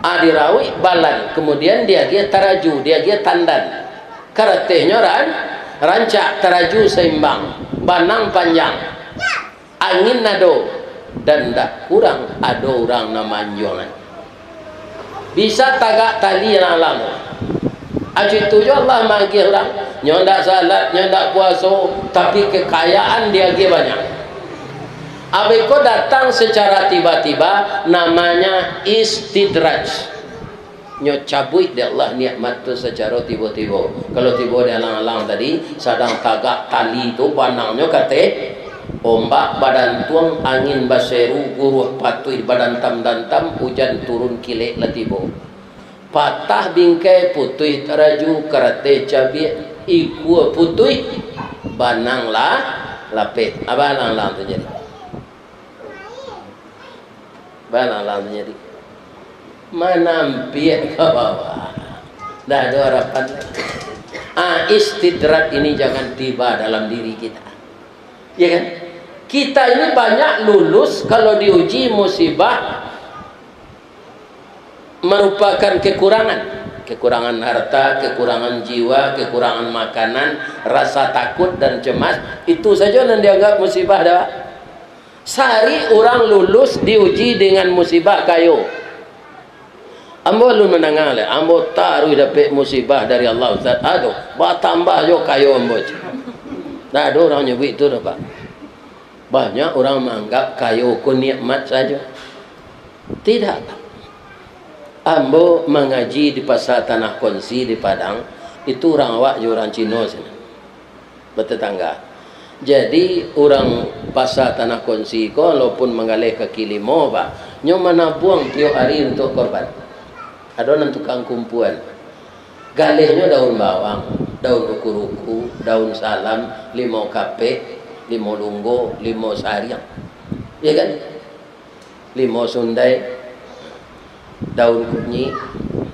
Ah, dirauik balan, kemudian diagiah taraju, diagiah tandan. Karatehnyo ran-, rancak, taraju saimbang, banang panjang. Angin ado, dan ndak kurang ado urang nan maanjuangan. Bisa tagak tali alang-alang tu. Acu itu jo Allah maagiah urang. Nyo ndak salat, nyo ndak puaso, tapi kekayaan diagiah banyak. Abih ko datang secara tiba-tiba, namanya istidraj. Nyo cabuik dek Allah nikmat tu sacaro tibo-tibo. Kalau tibo di alang-alang tadi, sadang tagak tali tu, banangnyo ka ateh, ombak badantuang, angin baseru, guruah patuih badantam-dantam, ujan turun kilek lah tibo. Patah bingkai, putuih taraju, karateh cabiak, ikua putuih, banang lah lapeh. Apo alang-alang tu jadi? Balalah jadi. Manampiak ka bawah. Dah ada harapan. Ah, istidrak ini jangan tiba dalam diri kita. Ya kan? Kita ini banyak lulus kalau diuji musibah merupakan kekurangan. Kekurangan harta, kekurangan jiwa, kekurangan makanan, rasa takut dan cemas, itu saja yang dianggap musibah dah. Sari urang lulus diuji dengan musibah kayo. Ambo alun mandanga lai, ambo taruih dapek musibah dari Allah, Ustaz. Aduh, batambah jo kayo ambo, cek. Nah, ada urang nyabuik tu dah, Pak. Banyak urang maanggap kayo ko nikmat sajo. Tidak, Pak. Ambo mangaji di Pasar Tanah Konsi di Padang, itu urang awak jo urang Cino sinan. Batatangga. Jadi, urang Pasar Tanah Konsi ko, walaupun manggaleh kaki limo, Pak, nyo manabuang tiok ari untuak korban. Ado nan tukang kumpuan. Galehnyo daun bawang, daun ruku-ruku, daun salam, limau kapek, limau lunggo, limau sariang. Ya kan? Limau sundai, daun kunyik,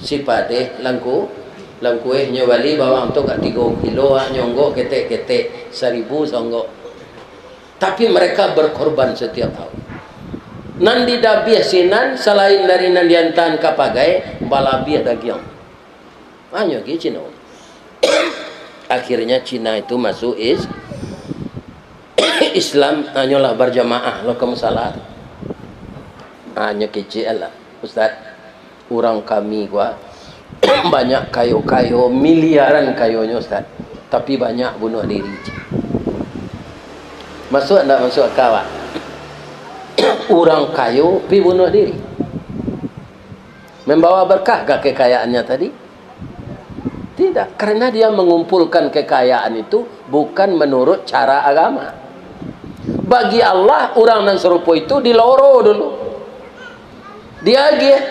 sipadeh, langku-, langkueh nyo bali bawang tu agak tigo kilo, ah, nyo onggok ketek-ketek, saribu saonggok. Tapi mereka berkorban setiap tahun. Nan di dabiah sinan, salain dari nan diantaan ka pagai, balabiah dagiang. Hanyo gi Cina. Akhirnya Cina itu masuk is-, Islam, hanyolah berjamaah lo ka musala. Hanyo kecek lah, Ustaz. Urang kami gua banyak kayo-kayo, miliaran kayonyo, Ustaz. Tapi banyak bunuh diri. Masuk ndak masuk akal, Pak? Urang kayo pi bunuh diri. Membawa berkah kah kekayaannya tadi? Tidak, karena dia mengumpulkan kekayaan itu bukan menurut cara agama. Bagi Allah, urang nan sarupo itu diloro dulu. Diagiah.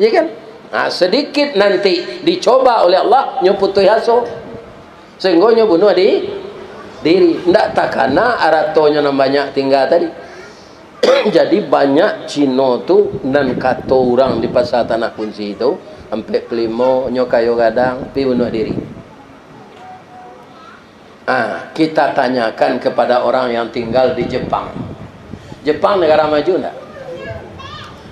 Ya kan? Nah, sedikit nanti dicoba oleh Allah, nyo putuih aso. Sehingga nyo bunuh di-, diri. Ndak takana aratonyo nan banyak tingga tadi. Jadi, banyak Cino tu, nan kato urang di Pasar Tanah Kunci tu, ampek puluah limo, nyo kayo gadang, pi bunuh diri. Ah, kita tanyakan kepada orang yang tinggal di Jepang. Jepang negara maju ndak?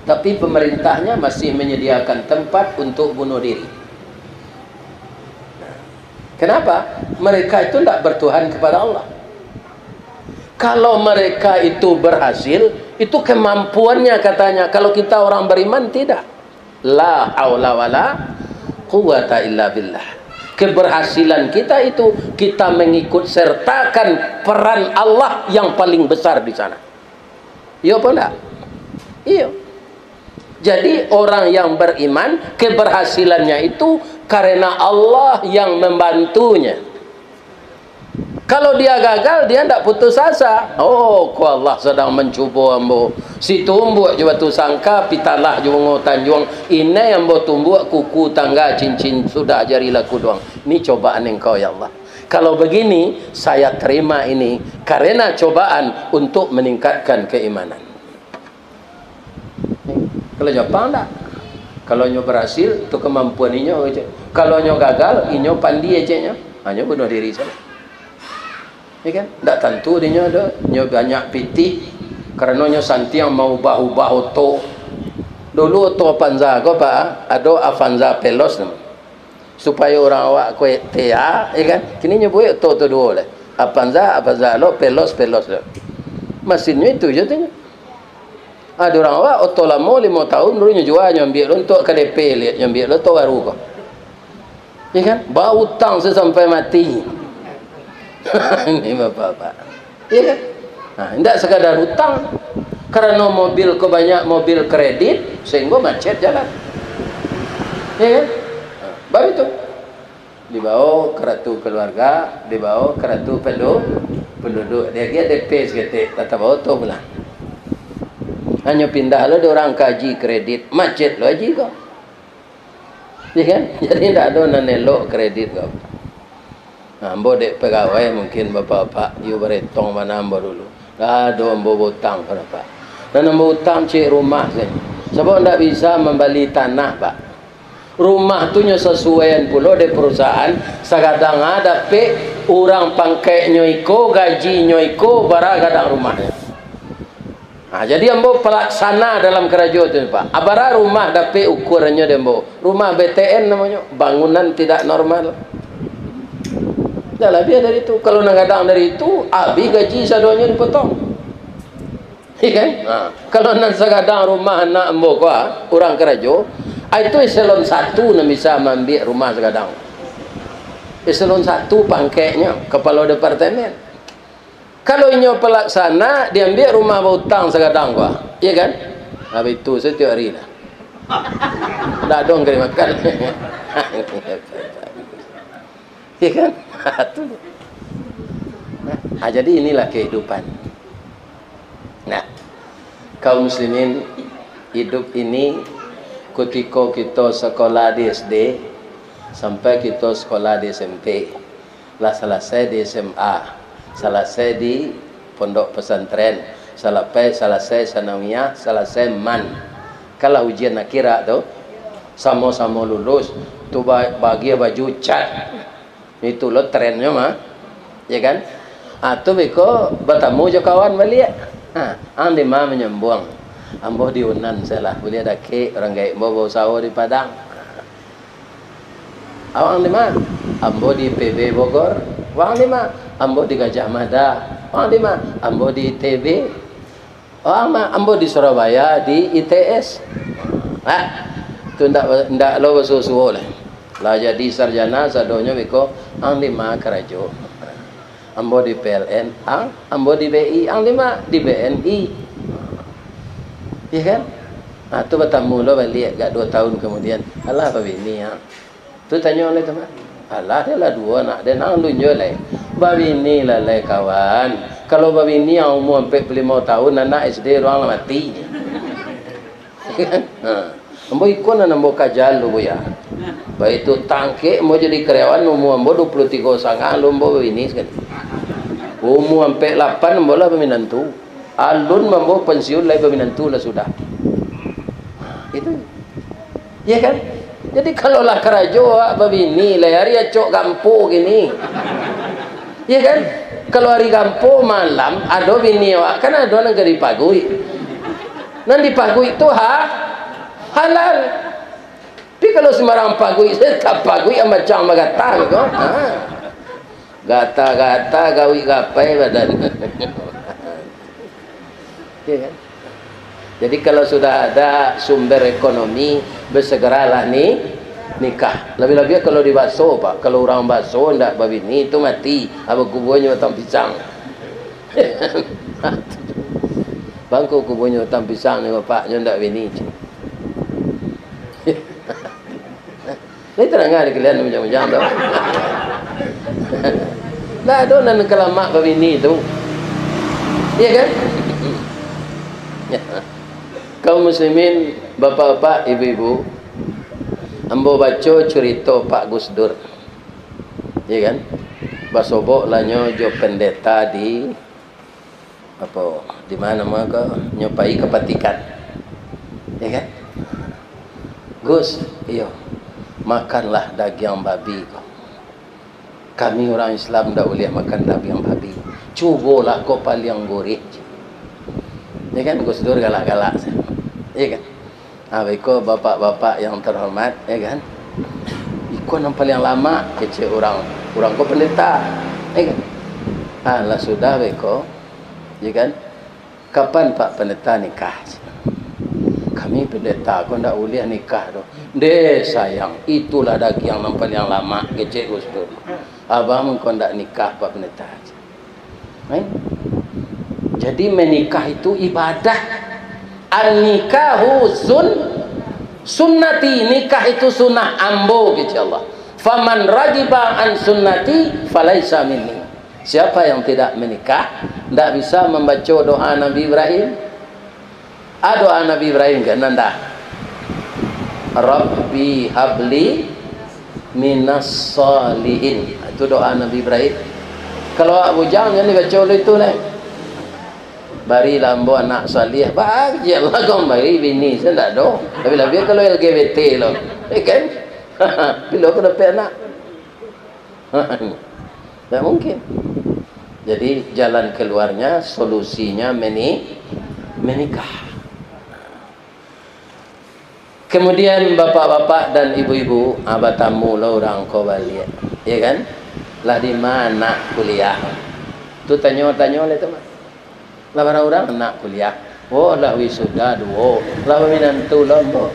Tapi pemerintahnya masih menyediakan tempat untuk bunuh diri. Kenapa? Mereka itu ndak bertuhan kepada Allah. Kalau mereka itu berhasil, itu kemampuannya katanya. Kalau kita orang beriman, tidak. La haula wala quwwata illa billah. Keberhasilan kita itu, kita mengikut sertakan peran Allah yang paling besar di sana. Iyo apa ndak? Iyo. Jadi, orang yang beriman, keberhasilannya itu karena Allah yang membantunya. Kalau dia gagal, dia ndak putus asa. "Oh, ko Allah sadang mancubo ambo. Si tumbuak jo batu sangka, pitalah jo bungo tanjuang. Inai ambo tumbuak, kuku tangga, cincin sudah jari laku duang. Ni cobaan Engkau, ya Allah. Kalau begini, saya terima ini karena cobaan untuk meningkatkan keimanan." Kalau Japang ndak. Kalau nyo berhasil, tu kemampuan inyo, kecek. Kalau nyo gagal, inyo pandai, keceknyo. Ha, nyo bunuh diri sajo. Ya kan? Ndak tantu dinyo do, nyo banyak pitih, karano nyo santiang maubah-ubah oto. Dulu oto Avanza ko, Pak, ado Avanza Veloz namo. Supayo urang awak ko T A, ya kan? Kini nyo buek oto tu duo lah. Avanza, Avanza lo, Veloz, Veloz lo. Masinnyo itu je tu. Ado urang awak, oto lamo limo taun, baru nyo jua, nyo ambiak lo untuak K D P liak, nyo ambiak lo oto baru ko. Ya kan? Bautang sasampai mati. Ini bapak-bapak. Ya kan? Nah, indak sakadar utang. Karano mobil ko banyak mobil kredit, sehingga macet jalan. Ya kan? Nah, baru itu. Dibawa karatu keluarga, dibawa karatu pendu-, penduduk. Dia agiah D P saketek, tatap bawa tu pulang. Hanyo pindah lo di urang ka haji kredit, macet lo haji ko. Ya kan? Jadi, indak ado nan elok kredit ko. Nah, ambo dek pegawai mungkin bapak-bapak, iyo baretong bana ambo dulu. Ndak ado ambo bautang ka bapak. Nan ambo utang ciek rumah sajo. Sabab ndak bisa mambali tanah, Pak. Rumah tu nyo sasuaian pulo dek perusahaan, sagadang a dapek urang pangkeknyo iko, gajinyo iko, bara gadang rumahnyo. Ha, jadi ambo palaksana dalam karajo tu, Pak. A bara rumah dapek ukuarannyo dek ambo. Rumah B T N namonyo, bangunan tidak normal. Dah labiah dari itu. Kalau nan gadang dari itu, abih gaji sadonyo dipotong. Iya kan? Ha. Kalau nan sagadang rumah anak ambo ko, ah, urang karajo, ah, itu eselon satu nan bisa maambiak rumah sagadang. Eselon satu pangkeknyo, kapalo departemen. Kalau inyo palaksana, diambiak rumah bautang sagadang ko, ah. Iya kan? Habis itu setiap hari lah. Ndak ado kari makan. Iya kan? Tu. Ah, jadi inilah kehidupan. Nah, kaum muslimin, hidup ini kutiko kito sekolah di S D, sampai kito sekolah di S M P, lah salasai di S M A, salasai di pondok pesantren, salapai salasai sanawiyah, salasai man. Kan lah ujian akhirat tu, samo-samo lulus, tu ba-, bagiah baju cat. Itu lo trennyo mah. Ya kan? Ah, tu beko batamu jo kawan baliak. Ha, ang dima manyambuang. Ambo di Unan salah, buliah dakek urang gaek ambo bausaho di Padang. Awang dima? Ambo di P B Bogor. Wang dima? Ambo di Gajah Mada. Wang dima? Ambo di I T B. Oh, ama, ambo di Surabaya, di I T S. Ha, tu ndak, ndak lo basuo-suo lai. Lah jadi sarjana sadonyo beko, ang dima karajo. Ambo di P L N, ang, ambo di B I, ang dima di B N I. Iya kan? Ha, tu batamu lo baliak agak duo tahun kamudian. Alah, babini, ang. Tu tanyo lai tu mah. Alah, deh lah duo anak deh, nang alun juo lai. Babini lah lai, kawan. Kalau babini yang umua ampek puluah limo tahun, anak S D urang lah mati. Ha. Ambo iko nan ambo kaja lu, Buya. Baitu tangkek ambo jadi karyawan, umua ambo duo puluah tigo sanga, alun ambo babini sakali. Umua ampek lapan ambo lah baminantu. Alun ambo pensiun lai baminantu lah sudah. Itu. Iya kan? Jadi, kalau lah karajo awak babini, lai ari acok gampo kini. Iya kan? Kalau ari gampo malam, ado bini awak, kan ado nan ka dipaguik. Nan dipaguik tu ha-, halal. Tapi kalau sembarang paguik, tapaguik macam bagatang ko. Ha. Gata-gata gawik gapai badan. Iya kan? Jadi, kalau sudah ada sumber ekonomi, bersegeralah ni, nikah. Lebih-lebih kalau di Baso, Pak. Kalau urang Baso ndak babini, tu mati. Apa kubuanyo batang pisang. Bangko kubuanyo batang pisang ni, bapaknyo ndak bini. Lai tadanga di kalian bujang-bujang tu? Lah ado nan kalamak babini tu. Iya kan? Kaum muslimin, bapak-bapak, ibu-ibu, ambo baco curito Pak Gus Dur. Iya kan? Basobok lah nyo jo pendeta di apo, di ma namo ko, nyo pai ka Vatikan. Ya kan? "Gus, iyo, makanlah dagiang babi ko. Kami urang Islam ndak buliah makan dagiang babi. Cubolah ko paliang gurih." Ya kan? Gus Dur galak-galak sajo. Ya kan? Ah, baiko, bapak-bapak yang terhormat, ya kan? Iko nan paliang lamak, kecek urang, urang ko pendeta, ya kan? Ah, lah sudah baiko, ya kan? "Kapan Pak Pendeta nikah?" "Kami pendeta ko ndak buliah nikah doh." "Ndeh sayang, itulah dagiang nan paliang lamak, kecek Gus Dur. Abah mangko ndak nikah, Pak Pendeta." Kan? Jadi, menikah itu ibadah. "An-nikahu sun-, sunnati, nikah itu sunnah ambo," kecek Allah. "Faman ragiba an sunnati, falaisa minni." Siapa yang tidak menikah, ndak bisa membaca doa Nabi Ibrahim. Ah, doa Nabi Ibrahim kan, nan dah, "Rabbi habli minas salihin." Itu doa Nabi Ibrahim. Kalau awak bujang, jan dibaco dulu itu, neh. Barilah ambo anak saliah, bagialah kau bari bini, saya ndak ado. Labiah-labiah kalau L G B T lo, ya kan? Bilo ka dapek anak? Ndak mungkin. Jadi, jalan keluarnya, solusinya meni-, menikah. Kemudian bapak-bapak dan ibu-ibu, ah, batamu lo urang ko baliak, ya kan? Lah di ma anak kuliah? Tu tanyo-tanyo lai tu mah. Lah bara urang anak kuliah? Oh, lah wisuda duo, lah baminantu lo ambo.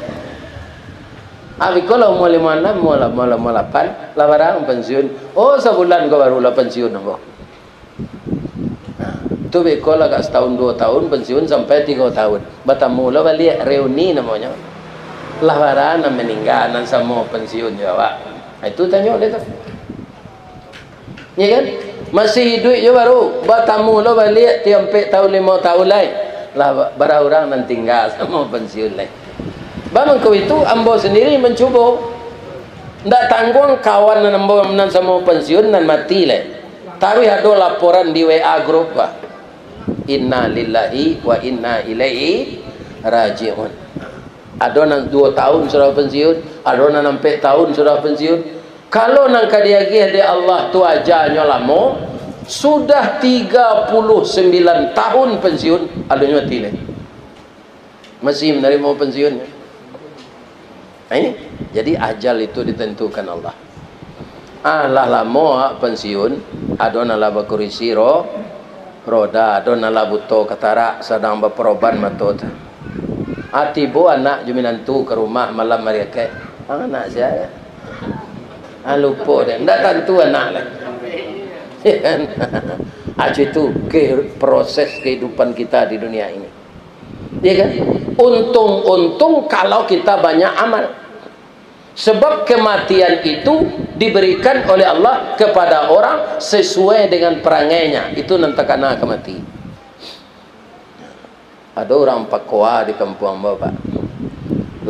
Ah, biko lah umua limo anam, umua la-, umua la-, umua lapan, lah bara urang pensiun? Oh, sabulan ko baru lah pensiun ambo. Nah, tu beko lah agak satahun duo tahun pensiun sampai tigo tahun. Batamu lo baliak, reuni namonyo. Lah bara nan maningga, nan samo pensiun jo awak? Nah, itu tanyo dek tu. Ya kan? Masih iduik jo baru, batamu lo baliak tiok ampek tahun, limo tahun lai. Lah ba-, bara urang nan tingga samo pensiun lai. Bamangko itu, ambo sandiri mancubo. Ndak tangguang kawan nan ambo nan samo pensiun nan mati lai. Taruih ado laporan di W A grup, bah. Inna lillahi wa inna ilaihi raji'un. Ado nan duo tahun sudah pensiun, ado nan ampek tahun sudah pensiun. Kalau nan ka diagiah dek Allah tu ajalnyo lamo, sudah tiga puluh sembilan tahun pensiun, alun nyo mati lai. Masih manarimo pensiun. Nah, ini. Jadi, ajal itu ditentukan Allah. Ah, lah lamo awak pensiun, ado nan lah bakurisi ro-, roda, ado nan lah buto katarak, sadang baparoban mato tu. Ah, tibo anak jo minantu ka rumah malam ari Akaik. Ah, anak sia? Ah, lupo dek. Ndak tantu anak lai. Ah, itu ke-, proses kehidupan kita di dunia ini. Ya kan? Untung-untung kalau kita banyak amal. Sebab kematian itu diberikan oleh Allah kepada orang sesuai dengan perangainya. Itu nan takana ka mati. Ado urang pakoa di kampuang ambo, Pak.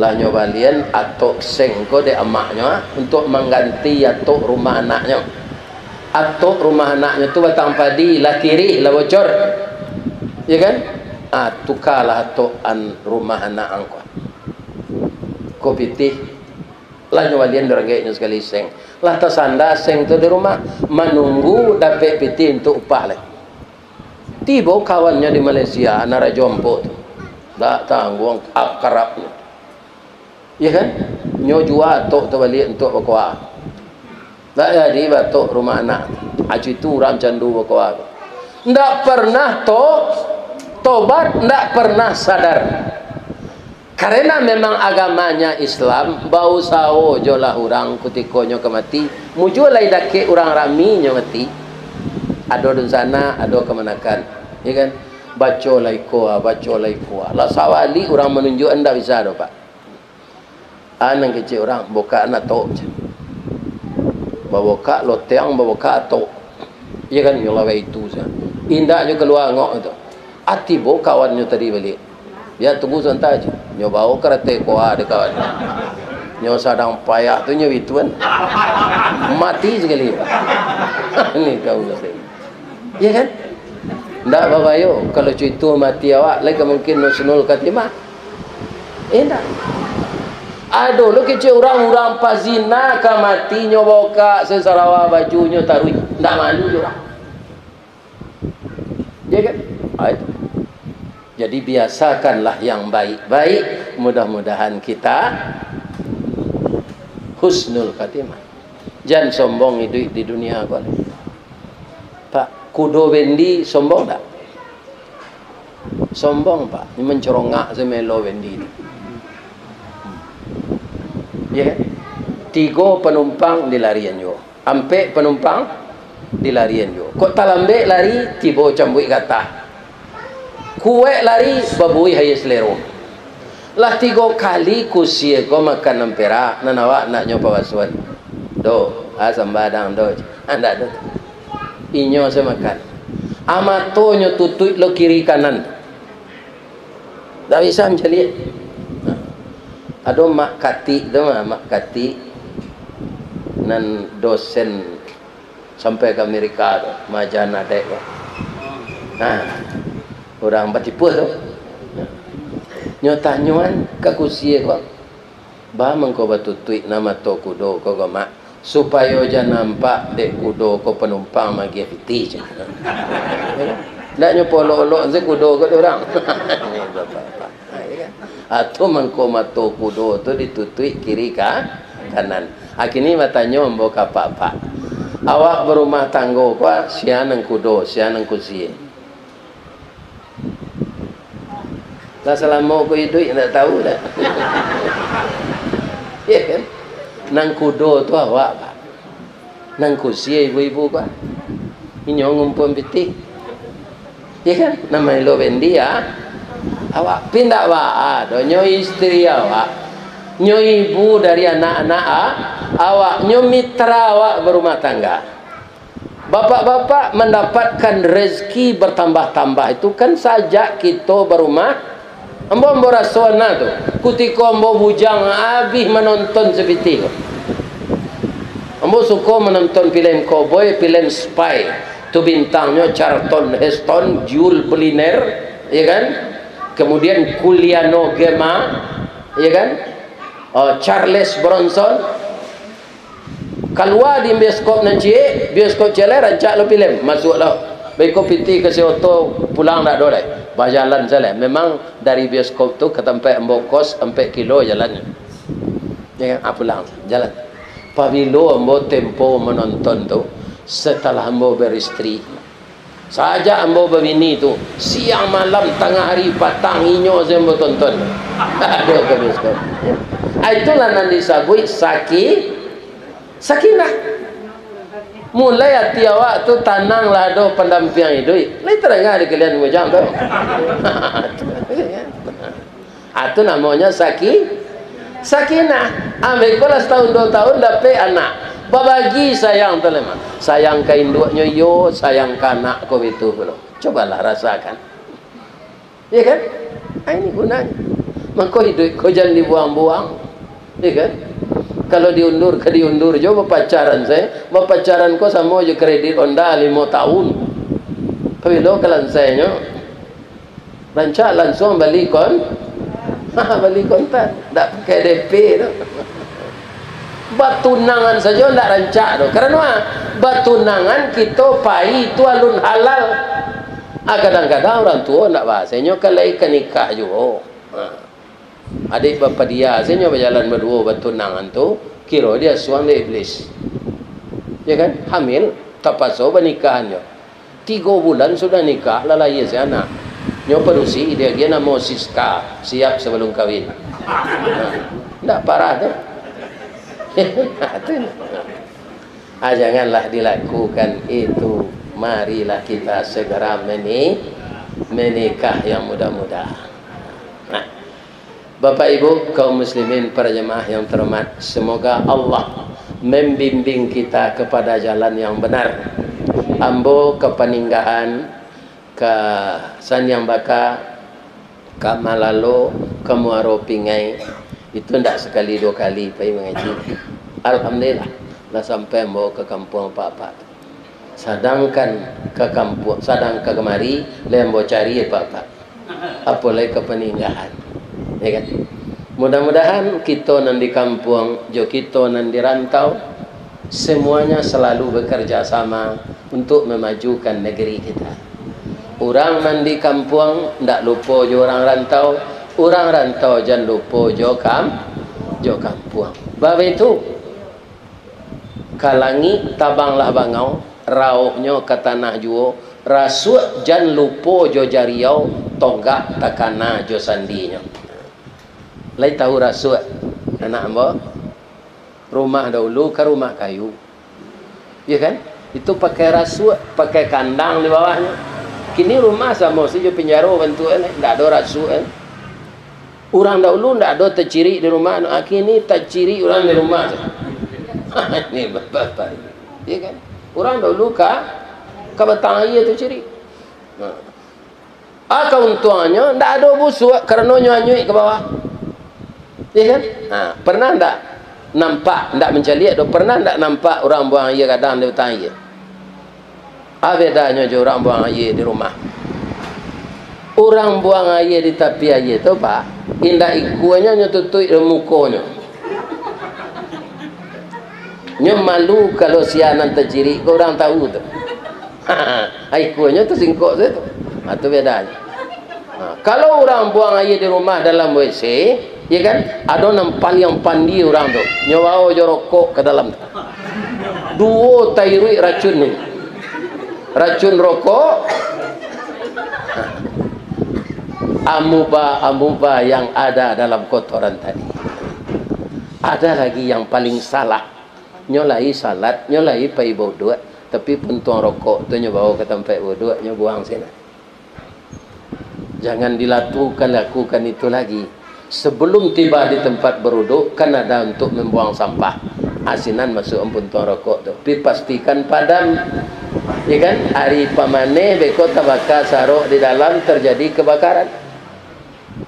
Lah nyo balian atok seng ko dek amaknyo, ah, untuak mangganti atok rumah anaknyo. Atok rumah anaknyo tu batang padi, lah tirih, lah bocor. Ya kan? Ah, tukalah atok an rumah anak ang ko. Ko pitih, lah nyo balian dek urang gaeknyo sakali seng. Lah tasanda seng tu di rumah, manunggu dapek pitih untuak upah lai. Tibo kawannyo di Malaysia, anak rajo ampok tu. Ndak tangguang akarabnyo. Ya kan? Nyo jua atok tu baliak untuak bakoa. Ndak jadi baatok rumah anak. Acu itu urang candu bakoa. Ndak pernah to-, tobat, ndak pernah sadar. Karena memang agamanya Islam, bausaho jolah urang kutikonyo ka mati, mujua lai dakek urang rami nyo mati. Ado dunsanak, ado kamanakan. Ya kan? Baco lai ko, baco lai ko. Lah sawali urang manunjuak, ndak bisa doh, Pak. Ah, nan kecek urang, bokak anak tok, ceh. Babokak lotiang, babokak atok. Iya kan, nyo lawai itu sa. Indak nyo kalua angok tu. Ah, tibo kawannyo tadi baliak. Bia tunggu sabanta, ceh. Nyo bawo karate koa dek kawannyo. Nyo sadang payah tu nyo bituan. Mati sakali. Ni kau. Iya kan? Ndak babayo, kalau cuito mati awak, lai ka mungkin husnul khatimah. Indak. Ado lo kecek urang, urang pazina ka mati, nyo bokak sasarawa bajunyo taruih. Ndak malu jo urang. Iya kan? Ah, itu. Jadi, biasakanlah yang baik-baik, mudah-mudahan kita husnul khatimah. Jan sombong iduik di dunia ko. Pak, kudo bendi sombong ndak? Sombong, Pak. Mancorongak samelo bendi tu. Ya kan? Tigo panumpang dilarian juo. Ampek panumpang dilarian juo. Kok talambek lari, tibo cambuik gatah. Kuaik lari, babuih aia salero. Lah tigo kali kusia ko makan nan perak, nan awak nak nyo pabasuan. Do, ah, sambadang do. Andak do. Inyo se makan. Ah, matonyo tutuik lo kiri kanan. Ndak bisa mancaliak. Nah. Ado Mak Katik tu mah, Mak Katik nan dosen sampai ka Amerika tu, maaja anak dek tu. Nah. Urang batipuah tu. Nyo tanyoan ka kusie ko, "Ba mangko batutuik nan mato kudo ko, ko, Mak, supayo jan nampak dek kudo ko panumpang magiah pitih," cak. Ndak nyo polok-olok se kudo ko dek urang. Ni bapak-bapak. Ha, ya kan? Atau mangko mato kudo tu ditutuik kiri ka kanan. Akini batanyo ambo ka apak-apak, "Awak barumah tanggo ko, sia nan kudo, sia nan kusie?" Lah salamo ko iduik, ndak tahu dah. Ya kan? Nan kudo tu awak, Pak. Nan kusie ibu-ibu ko. Inyo ngumpuan pitih. Ya kan? Nan maelo bendi, ah. Awak pindah ba, ah, do nyo istri awak. Nyo ibu dari anak-anak, ah, awak. Nyo mitra awak barumah tangga. Bapak-bapak mandapatkan rezeki bertambah-tambah itu kan sajak kito barumah. Ambo, ambo raso na tu, kutiko ambo bujang abih manonton sapitih ko. Ambo suko manonton filem cowboy, filem spy. Tu bintangnyo Charlton Heston, Yul Brynner, ya kan? Kemudian Giuliano Gemma, ya kan? Oh, Charles Bronson. Kalua di bioskop nan ciek, bioskop ciek lai rancak lo filem, masuak lo. Beko pitih ka si oto, pulang ndak ado lai. Bajalan sajo. Memang dari bioskop tu ka tampek ambo kos ampek kilo jalannyo. Ya, ah, pulang, jalan. Pabilo ambo tempo manonton tu, setelah ambo beristri. Sajak ambo babini tu, siang malam, tangah hari, patang, inyo se ambo tonton. Ado ka bioskop. Ah, itulah nan disabuik saki-, sakinah. Mulai ati awak tu tanang lah, ado pandampiang iduik. Lai tadanga di kalian bujang tu. Ah, tu namonyo saki-, sakinah. Ambo ko lah satahun duo tahun dapek anak. Babagi sayang tu lai mah. Sayang ka induaknyo iyo, sayang ka anak ko itu pulo. Cobalah rasakan. Ya kan? Ah, ini gunanyo. Mako iduik ko jan dibuang-buang. Ya kan? Kalau diundur, ka diundur jo bapacaran sajo. Bapacaran ko samo jo kredit Honda limo tahun. Pabilo ka lansainyo? Rancak lansuang bali kon-, bali kontan, ndak pakai D P tu. Batunangan sajo ndak rancak tu. Karano a? Batunangan kito pai tu alun halal. Ah, kadang-kadang urang tuo ndak ba-, sajo nyo kan lai ka nikah juo. Ha. Adiak bapadia sajo nyo bajalan baduo batunangan tu, kiro diasuang dek iblis. Ya kan? Hamil, tapaso banikahan jo. Tigo bulan sudah nikah, lah lahia se anak. Nyo padusi, diagiah namo Siska, siap sabalum kawin. Nah, ndak parah tu. Tu. Ah, janganlah dilakukan itu. Marilah kita segera meni-, menikah yang muda-muda. Nah. Bapak Ibu, kaum muslimin, para jemaah yang terhormat, semoga Allah membimbing kita kepada jalan yang benar. Ambo ka Paninggahan, ka Saniang Baka, ka Malalo, ka Muaro Pingai, itu ndak sakali duo kali pai mangaji. Alhamdulillah, lah sampai ambo ka kampuang apak-apak tu. Sadangkan ka kampuang, sadangkan kamari, lai ambo cari apak-apak. Apo lai ka Paninggahan. Ya kan? Mudah-mudahan kito nan di kampuang, jo kito nan di rantau, semuanya selalu bekerja sama untuk memajukan negeri kita. Urang nan di kampuang ndak lupo jo urang rantau, urang rantau jan lupo jo kam-, jo kampuang. Baitu. Ka langik tabanglah bangau, rauhnyo ka tanah juo, rasuak jan lupo jo jariau, tonggak takana jo sandinyo. Lai tahu rasuak, anak ambo? Rumah dahulu ka rumah kayu. Ya kan? Itu pakai rasuak, pakai kandang di bawahnyo. Kini rumah samo sajo pinjaro bantuaknyo, ndak ado rasuak, kan? Urang dahulu ndak ado tacirik di rumah, nah, kini tacirik urang di rumah. Ini bapak-bapak. Ya kan? Urang dahulu ka, ka batang aia tacirik. Nah. Ah, kauntuangannyo, ndak ado busuak, karano nyo anyuik ka bawah. Ya kan? Nah, pernah ndak nampak, ndak mancaliak doh, pernah ndak nampak urang buang aia gadang di batang aia? Ah, bedanyo jo urang buang aia di rumah. Urang buang aia di tapi aia tu, Pak, indak ikuanyo nyo tutuik mukonyo. Nyo malu kalau sia nan tacirik ko urang tahu tu. Ikuanyo tu singkok sajo tu. Ha, tu bedanyo. Ha, kalau urang buang aia di rumah dalam W C, ya kan, ado nan paliang pandai urang tu, nyo bao jo rokok ka dalam tu. Duo tairuik racun ni. Racun rokok, amuba-amuba yang ada dalam kotoran tadi. Ada lagi yang paling salah. Nyo lai salat, nyo lai pai bauduak, tapi puntuang rokok tu nyo bao ka tampek bauduak, nyo buang sinan. Jangan dilakukan, lakukan itu lagi. Sebelum tiba di tempat beruduk, kan ada untuk membuang sampah. Asinan masuk puntuang rokok tu. Pi pastikan padam. Ya kan? Ari pamaneh beko tabaka sarok di dalam, terjadi kebakaran.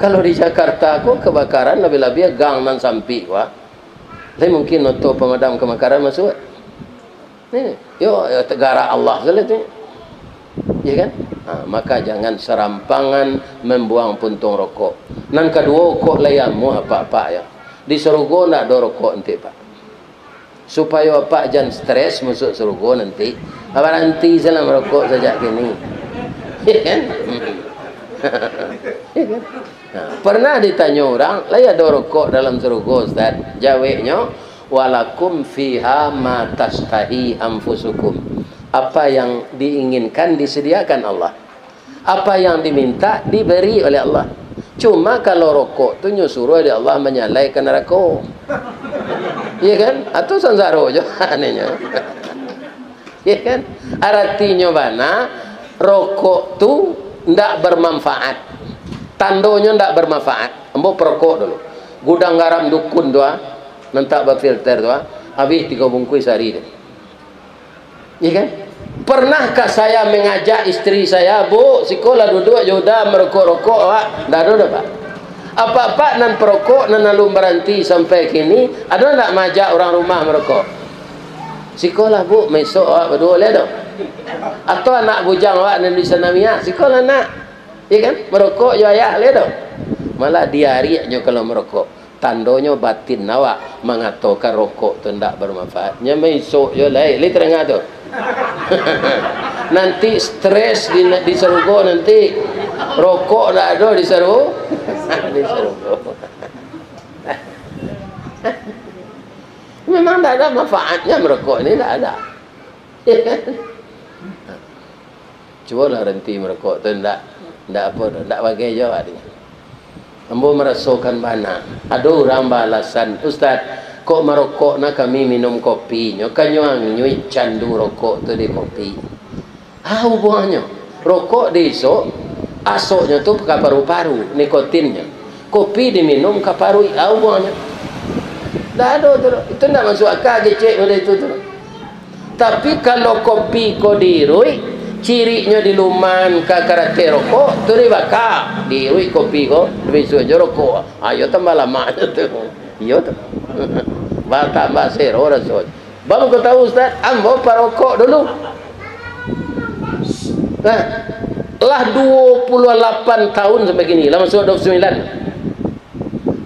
Kalau di Jakarta ko kebakaran labiah-labiah gang nan sampik, wah. Lai mungkin oto pemadam kebakaran masuk. Ni, yo, yo, garak Allah sajo tu. Ya kan? Ha, maka jangan serampangan membuang puntung rokok. Nan kaduo, kok lai amuah apak-apak yo. Di sarugo ndak ado rokok nanti, Pak. Supayo apak jan stres masuk sarugo nanti, baranti salah marokok sajak kini. Ya kan? Ya kan? Nah, pernah ditanyo urang, "Lai ado rokok dalam sarugo, Ustaz?" Jaweknyo, "Walakum fiha ma tastahi anfusukum." Apa yang diinginkan disediakan Allah. Apa yang diminta diberi oleh Allah. Cuma kalau rokok tu nyo suruah dek Allah manyalai ka narako. Iya kan? Atau sansaro jo aninyo. Iya kan? Aratinyo bana, rokok tu ndak bermanfaat. Tandonyo ndak bermanfaat. Ambo perokok dulu. Gudang garam dukun tu ah, nan tak bafilter tu ah, habis tigo bungkuih sahari tu. Iya kan? Pernahkah saya mengajak istri saya, "Bu, sikolah duduak jo uda marokok-rokok awak?" Ndak ado doh, Pak. Apak-apak nan perokok nan alun baranti sampai kini, ado ndak maajak urang rumah marokok? Sikolah, Bu, maisok awak baduo lai doh. Atau anak bujang awak nan di Sanawiyah, sikolah nak. Iya kan? Marokok jo ayah lai doh. Malah diariaknyo kalau marokok. Tandonyo batin awak mangatokan rokok tu ndak bermanfaat. Nyo maisok jo lai, lai tadanga tu. Nanti stres di, di sarugo nanti. Rokok ndak ado di saru-, di sarugo. Memang ndak ado manfaatnyo marokok ni, ndak ado. Cubolah ranti marokok tu, ndak, ndak apo tu, ndak bagai jo awak tu. Ambo marasokan bana, ado urang baalasan, "Ustaz, kok marokok nah kami minum kopi, nyo ka nyo anyuik candu rokok tu di kopi." Ah, hubungannyo, rokok diisok, asoknyo tu ka paru-paru, nikotinnyo. Kopi diminum ka paruik, ah, hubungannyo. Ndak ado tu, itu ndak masuak aka kecek model itu tu. Tapi, kalau kopi ko diiruik, ciriknyo diluman ka karateh rokok, tu dibaka. Diiruik kopi ko, dibisuak jo rokok. Ayo tambah lamaknyo tu. Iyo tu. Batambah sero rasonyo. Bang ko tahu, Ustaz, ambo parokok dulu. Nah, lah dua puluh lapan tahun sampai kini, lah masuk dua puluh sembilan.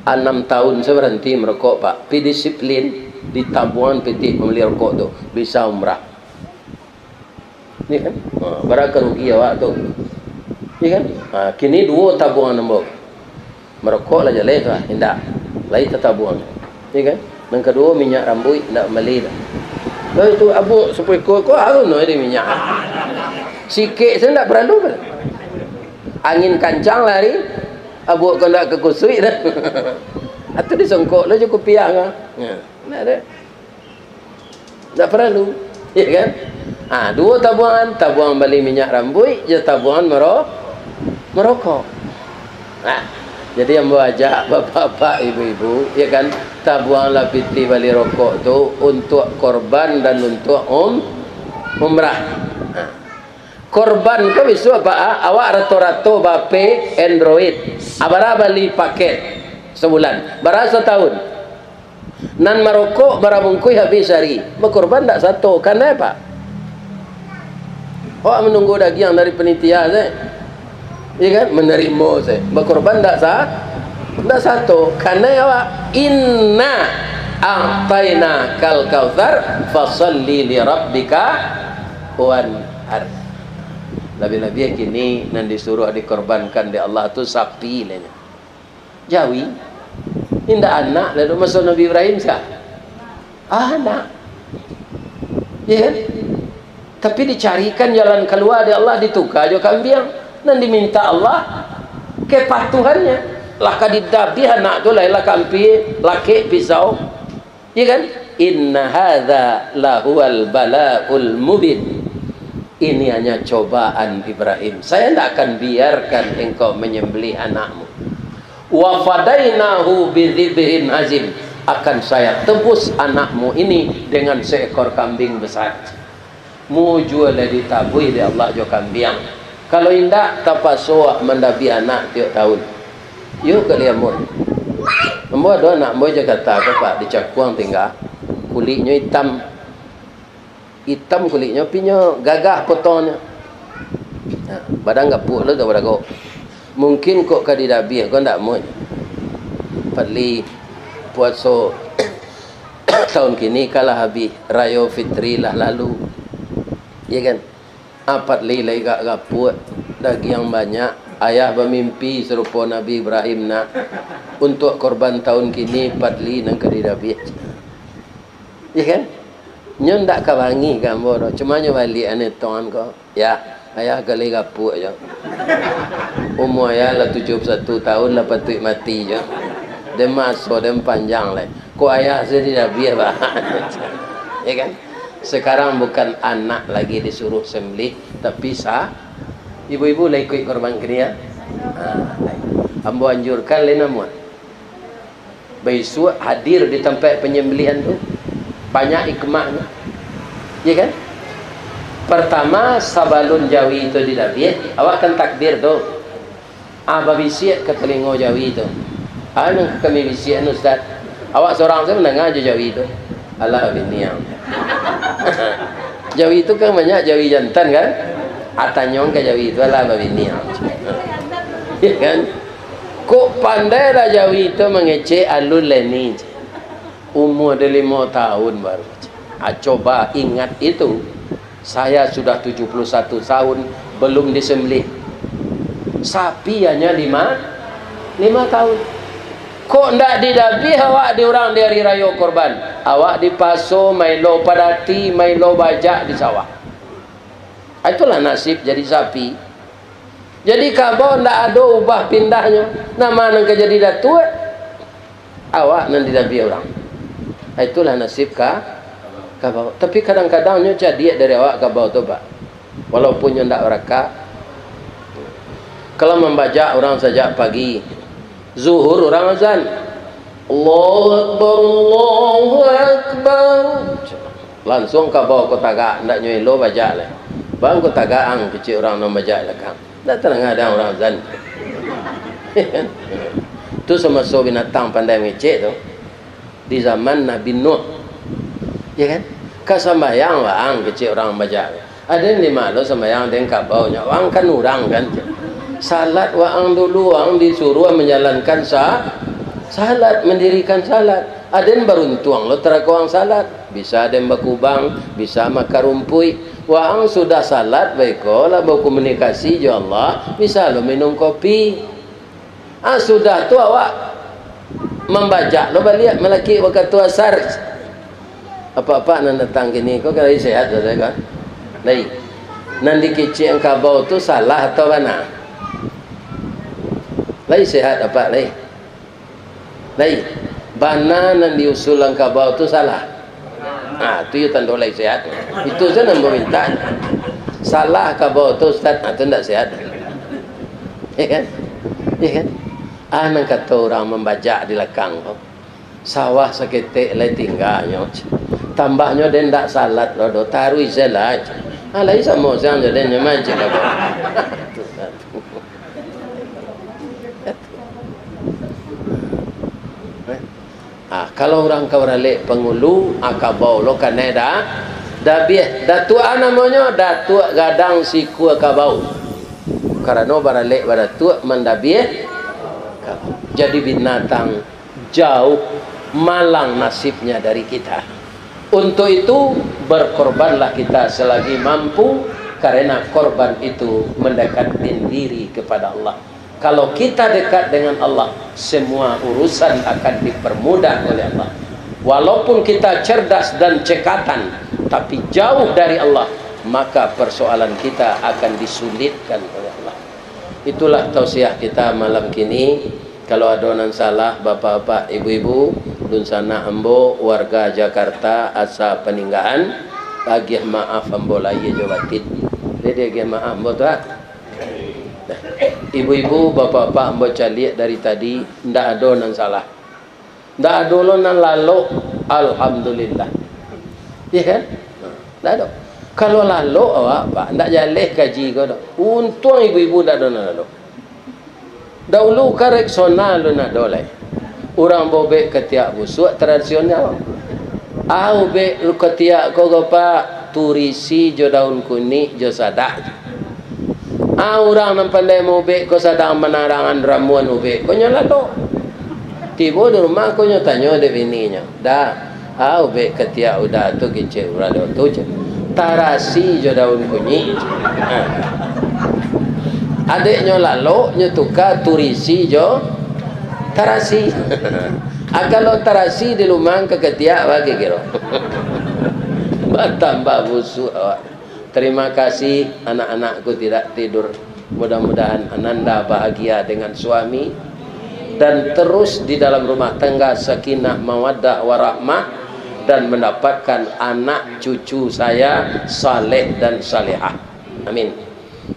Anam tahun saya berhenti merokok, Pak. Pi disiplin, ditabuang pitih pambali rokok tu. Bisa umrah. Iya kan? Ha, bara ka rugi awak tu. Iya kan? Ha, kini duo tabuangan ambo. Marokok lah jaleh tu lah, indak. Lai tatabuang. Iya kan? Nan kaduo, minyak rambuik, indak mambali dah. Lah itu abuak sapuluah iko, ko harun tu jadi minyak. Sikik saja indak paralu. Angin kancang lah hari, abuak ko indak ka kusuik dah. Atau disongkok lah jo kupiah ka. Ya, indak ada. Ndak paralu, ya kan? Ha, duo tabuangan, tabuang bali minyak rambuik, jo tabuangan maro-, marokok. Nah, jadi ambo ajak bapak-bapak, ibu-ibu, ya kan, tabuanglah pitih bali rokok tu untuak korban dan untuak um-, umrah. Nah, korban ko bisuak, Pak, ah, awak rato-rato ba-P Android. Ah, bara bali paket sabulan? Bara satahun? Nan marokok bara bungkuih habih sahari, bakorban ndak sato, kanai, Pak? Awak manunggu dagiang dari panitia sajo. Iya kan? Manarimo sajo. Bakorban ndak sa-, ndak sato. Karano awak, "Inna a'tainakal kautsar, fasalli li rabbika wanhar." Labiah-labiah kini nan disuruah dikorbankan dek Allah tu sapi lah nyo. Jawi. Indak anak lah dek maso Nabi Ibrahim sia? Anak. Iya kan? Tapi dicarikan jalan kalua dek Allah, dituka jo kambiang. Nan diminta Allah, kepatuhannyo. Lah ka didabiah anak tu, lah, lah ka ampia lakek pisau. Iya kan? "Inna hadza lahuwal balaul mubin." Ini hanya cobaan, Ibrahim. Saya ndak akan biarkan engkau menyembelih anakmu. "Wa fadainahu bidzibhin azim." Akan saya tebus anakmu ini dengan seekor kambing besar. Mujua lah ditabuih dek Allah jo kambiang. Kalau indak, tapaso awak mandabiah anak tiok tahun. Yo, ka liamon. Ambo ado anak ambo Jakarta ko, Pak, di Cakuang tingga. Kuliknyo itam. Itam kuliknyo, pinyo gagah potongnyo. Nah, badan gapuak lo tu badago. Mungkin kok ka didabiah ko ndak muah. Padli puaso tahun kini ka lah abih, Rayo Fitri lah lalu. Iya kan? Apat lai, lai agak gapuak, dagiang banyak. Ayah bamimpi sarupo Nabi Ibrahim nak, untuak korban tahun kini, Padli nan ka didabiah. Iya kan? Nyo ndak ka bangih ka ambo doh, cuma nyo baliak aneh tongan ko. Ya, ayah ka lai gapuak jo. Umua ayah lah tujuah puluah satu tahun, lah patuik mati jo. Den maso den panjang lai. Kok ayah sudah didabiah, bah. Ya kan? Sekarang bukan anak lagi disuruh sembelih, tapi sa-, ibu-ibu lah ikuik korban kini, ya? Ha, ambo anjurkan lai namuah. Baisuak hadir di tampek panyambalihan tu. Banyak hikmahnyo. Ya kan? Partamo, sabalun jawi tu didabiah, awak kan takbir tu. Ah, babisiak ka talingo jawi tu. Ah, nan kami bisiak anu, Ustaz. Awak surang sajo mandanga jo jawi tu. Alah, babiniang. Jawi tu kan banyak jawi jantan, kan? Ah, tanyong ka jawi tu, alah, babiniang. Ya kan? Kok pandai lah jawi tu mangecek alun lai ni. Umua den limo tahun baru. Ah, coba ingat itu. Saya sudah tujuah puluah satu tahun, belum disembelih. Sapi hanya lima, lima tahun. Kok ndak didabiah awak di urang di hari rayo korban? Awak dipaso mailo padati, mailo bajak di sawah. Itulah nasib jadi sapi. Jadi kabau ndak ado ubah pindahnyo. Nan ma nan ka jadi datuak? Awak nan didabiah urang. Itulah nasib ka-, kabau. Tapi kadang-kadang nyo cadiak dari awak kabau tu, Pak. Walaupun nyo ndak barakak. Kalau mambajak urang sajak pagi, zuhur urang azan. Allahu Akbar, Allahu Akbar. Lansuang kabau ko tagak, ndak nyo elo bajak lai. Bang ko tagak ang, kecek urang nan bajak di lakang. Ndak tadanga dek urang azan. Tu samaso binatang pandai mangecek tu. Di zaman Nabi Nuh. Ya kan? Ka sambayang waang, kecek urang bajak. Aden di ma lo sambayang den kabau nyo? Waang kan urang kan. Salat waang dulu, waang disuruah manjalankan sa-, salat, mandirikan salat. Aden baruntuang lo tarako waang salat. Bisa den bakubang, bisa makan rumpuik. Waang sudah salat baiko, lah bakomunikasi jo Allah, bisa lo minum kopi. Ah, sudah tu awak mambajak lo baliak, malakik wakatu asar. Apak-apak nan datang kini ko kan lai sehat sajo kan? Lai. Nan dikecek ang kabau tu salah atau bana? Lai sehat apak lai? Lai. Bana nan diusul ang kabau tu salah. Ah, tu yo tando lai sehat. Itu sajo nan baminta. Salah kabau tu, Ustaz, ah, tu ndak sehat. Ya kan? Ya kan? Ah, nan kato urang mambajak di lakang tu. Sawah saketek lai tingganyo. Tambahnyo den ndak salat lo doh, taruih se lai. Ah, lai samo siang jo den nyo mancik kabau. Ah, kalau urang ka baralek pangulu, ah, kabau lo kanai da-, dabiah. Datuak ah namonyo, Datuak Gadang Sikua Kabau. Karano baralek baratuak mandabiah, jadi binatang jauh malang nasibnya dari kita. Untuk itu, berkorbanlah kita selagi mampu, karena korban itu mendekatkan diri kepada Allah. Kalau kita dekat dengan Allah, semua urusan akan dipermudah oleh Allah. Walaupun kita cerdas dan cekatan, tapi jauh dari Allah, maka persoalan kita akan disulitkan oleh Allah. Itulah tausiah kita malam kini. Kalau ado nan salah, bapak-bapak, ibu-ibu, dunsanak ambo, warga Jakarta, asa Paninggahan, agiah maaf ambo lahia jo batin. Jadi agiah maaf ambo tu, ah. Ibu-ibu, bapak-bapak, ambo caliak dari tadi, ndak ado nan salah. Ndak ado lo nan lalok, alhamdulillah. Iya kan? Ndak ado. Kalau lalok awak, Pak, ndak jaleh kaji ko doh. Untuang ibu-ibu ndak ado nan lalok. Daulu kan Rexona alun ado lai. Urang baubek katiak busuak tradisional. Ah, ubek katiak ko, ko, Pak, turisi jo daun kunik jo sadak. Ah, urang nan pandai maubek ko sadang manarangan ramuan ubek ko nyo lalok. Tibo di rumah ko nyo tanyo dek bininyo, "Da, ah, ubek katiak uda tu kicek urang dek tu," cek. "Tarasi jo daun kunyik," cek. Ah. Adeknyo lalok, nyo tuka turisi jo tarasi. Ah, kalau tarasi di lumang ka katiak, bagi kiro. Batambah busuak awak. Terima kasih, anak-anakku tidak tidur. Mudah-mudahan Ananda bahagia dengan suami dan terus di dalam rumah tangga sakinah, mawaddah, warahmah, dan mendapatkan anak cucu saya saleh dan salehah. Amin.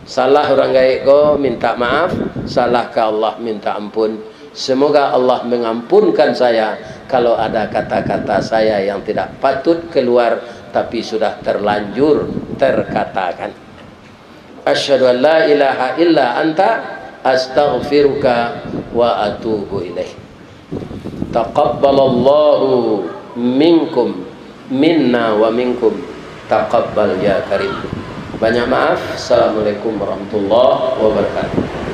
Salah urang gaek ko, minta maaf. Salah ka Allah, minta ampun. Semoga Allah mengampunkan saya kalau ada kata-kata saya yang tidak patut keluar, tapi sudah terlanjur terkatakan. Asyhadu an la ilaha illa anta, astaghfiruka wa atubu ilaik. Taqabbalallahu minkum, minna wa minkum. Taqabbal ya karim. Banyak maaf. Assalamualaikum warahmatullahi wabarakatuh.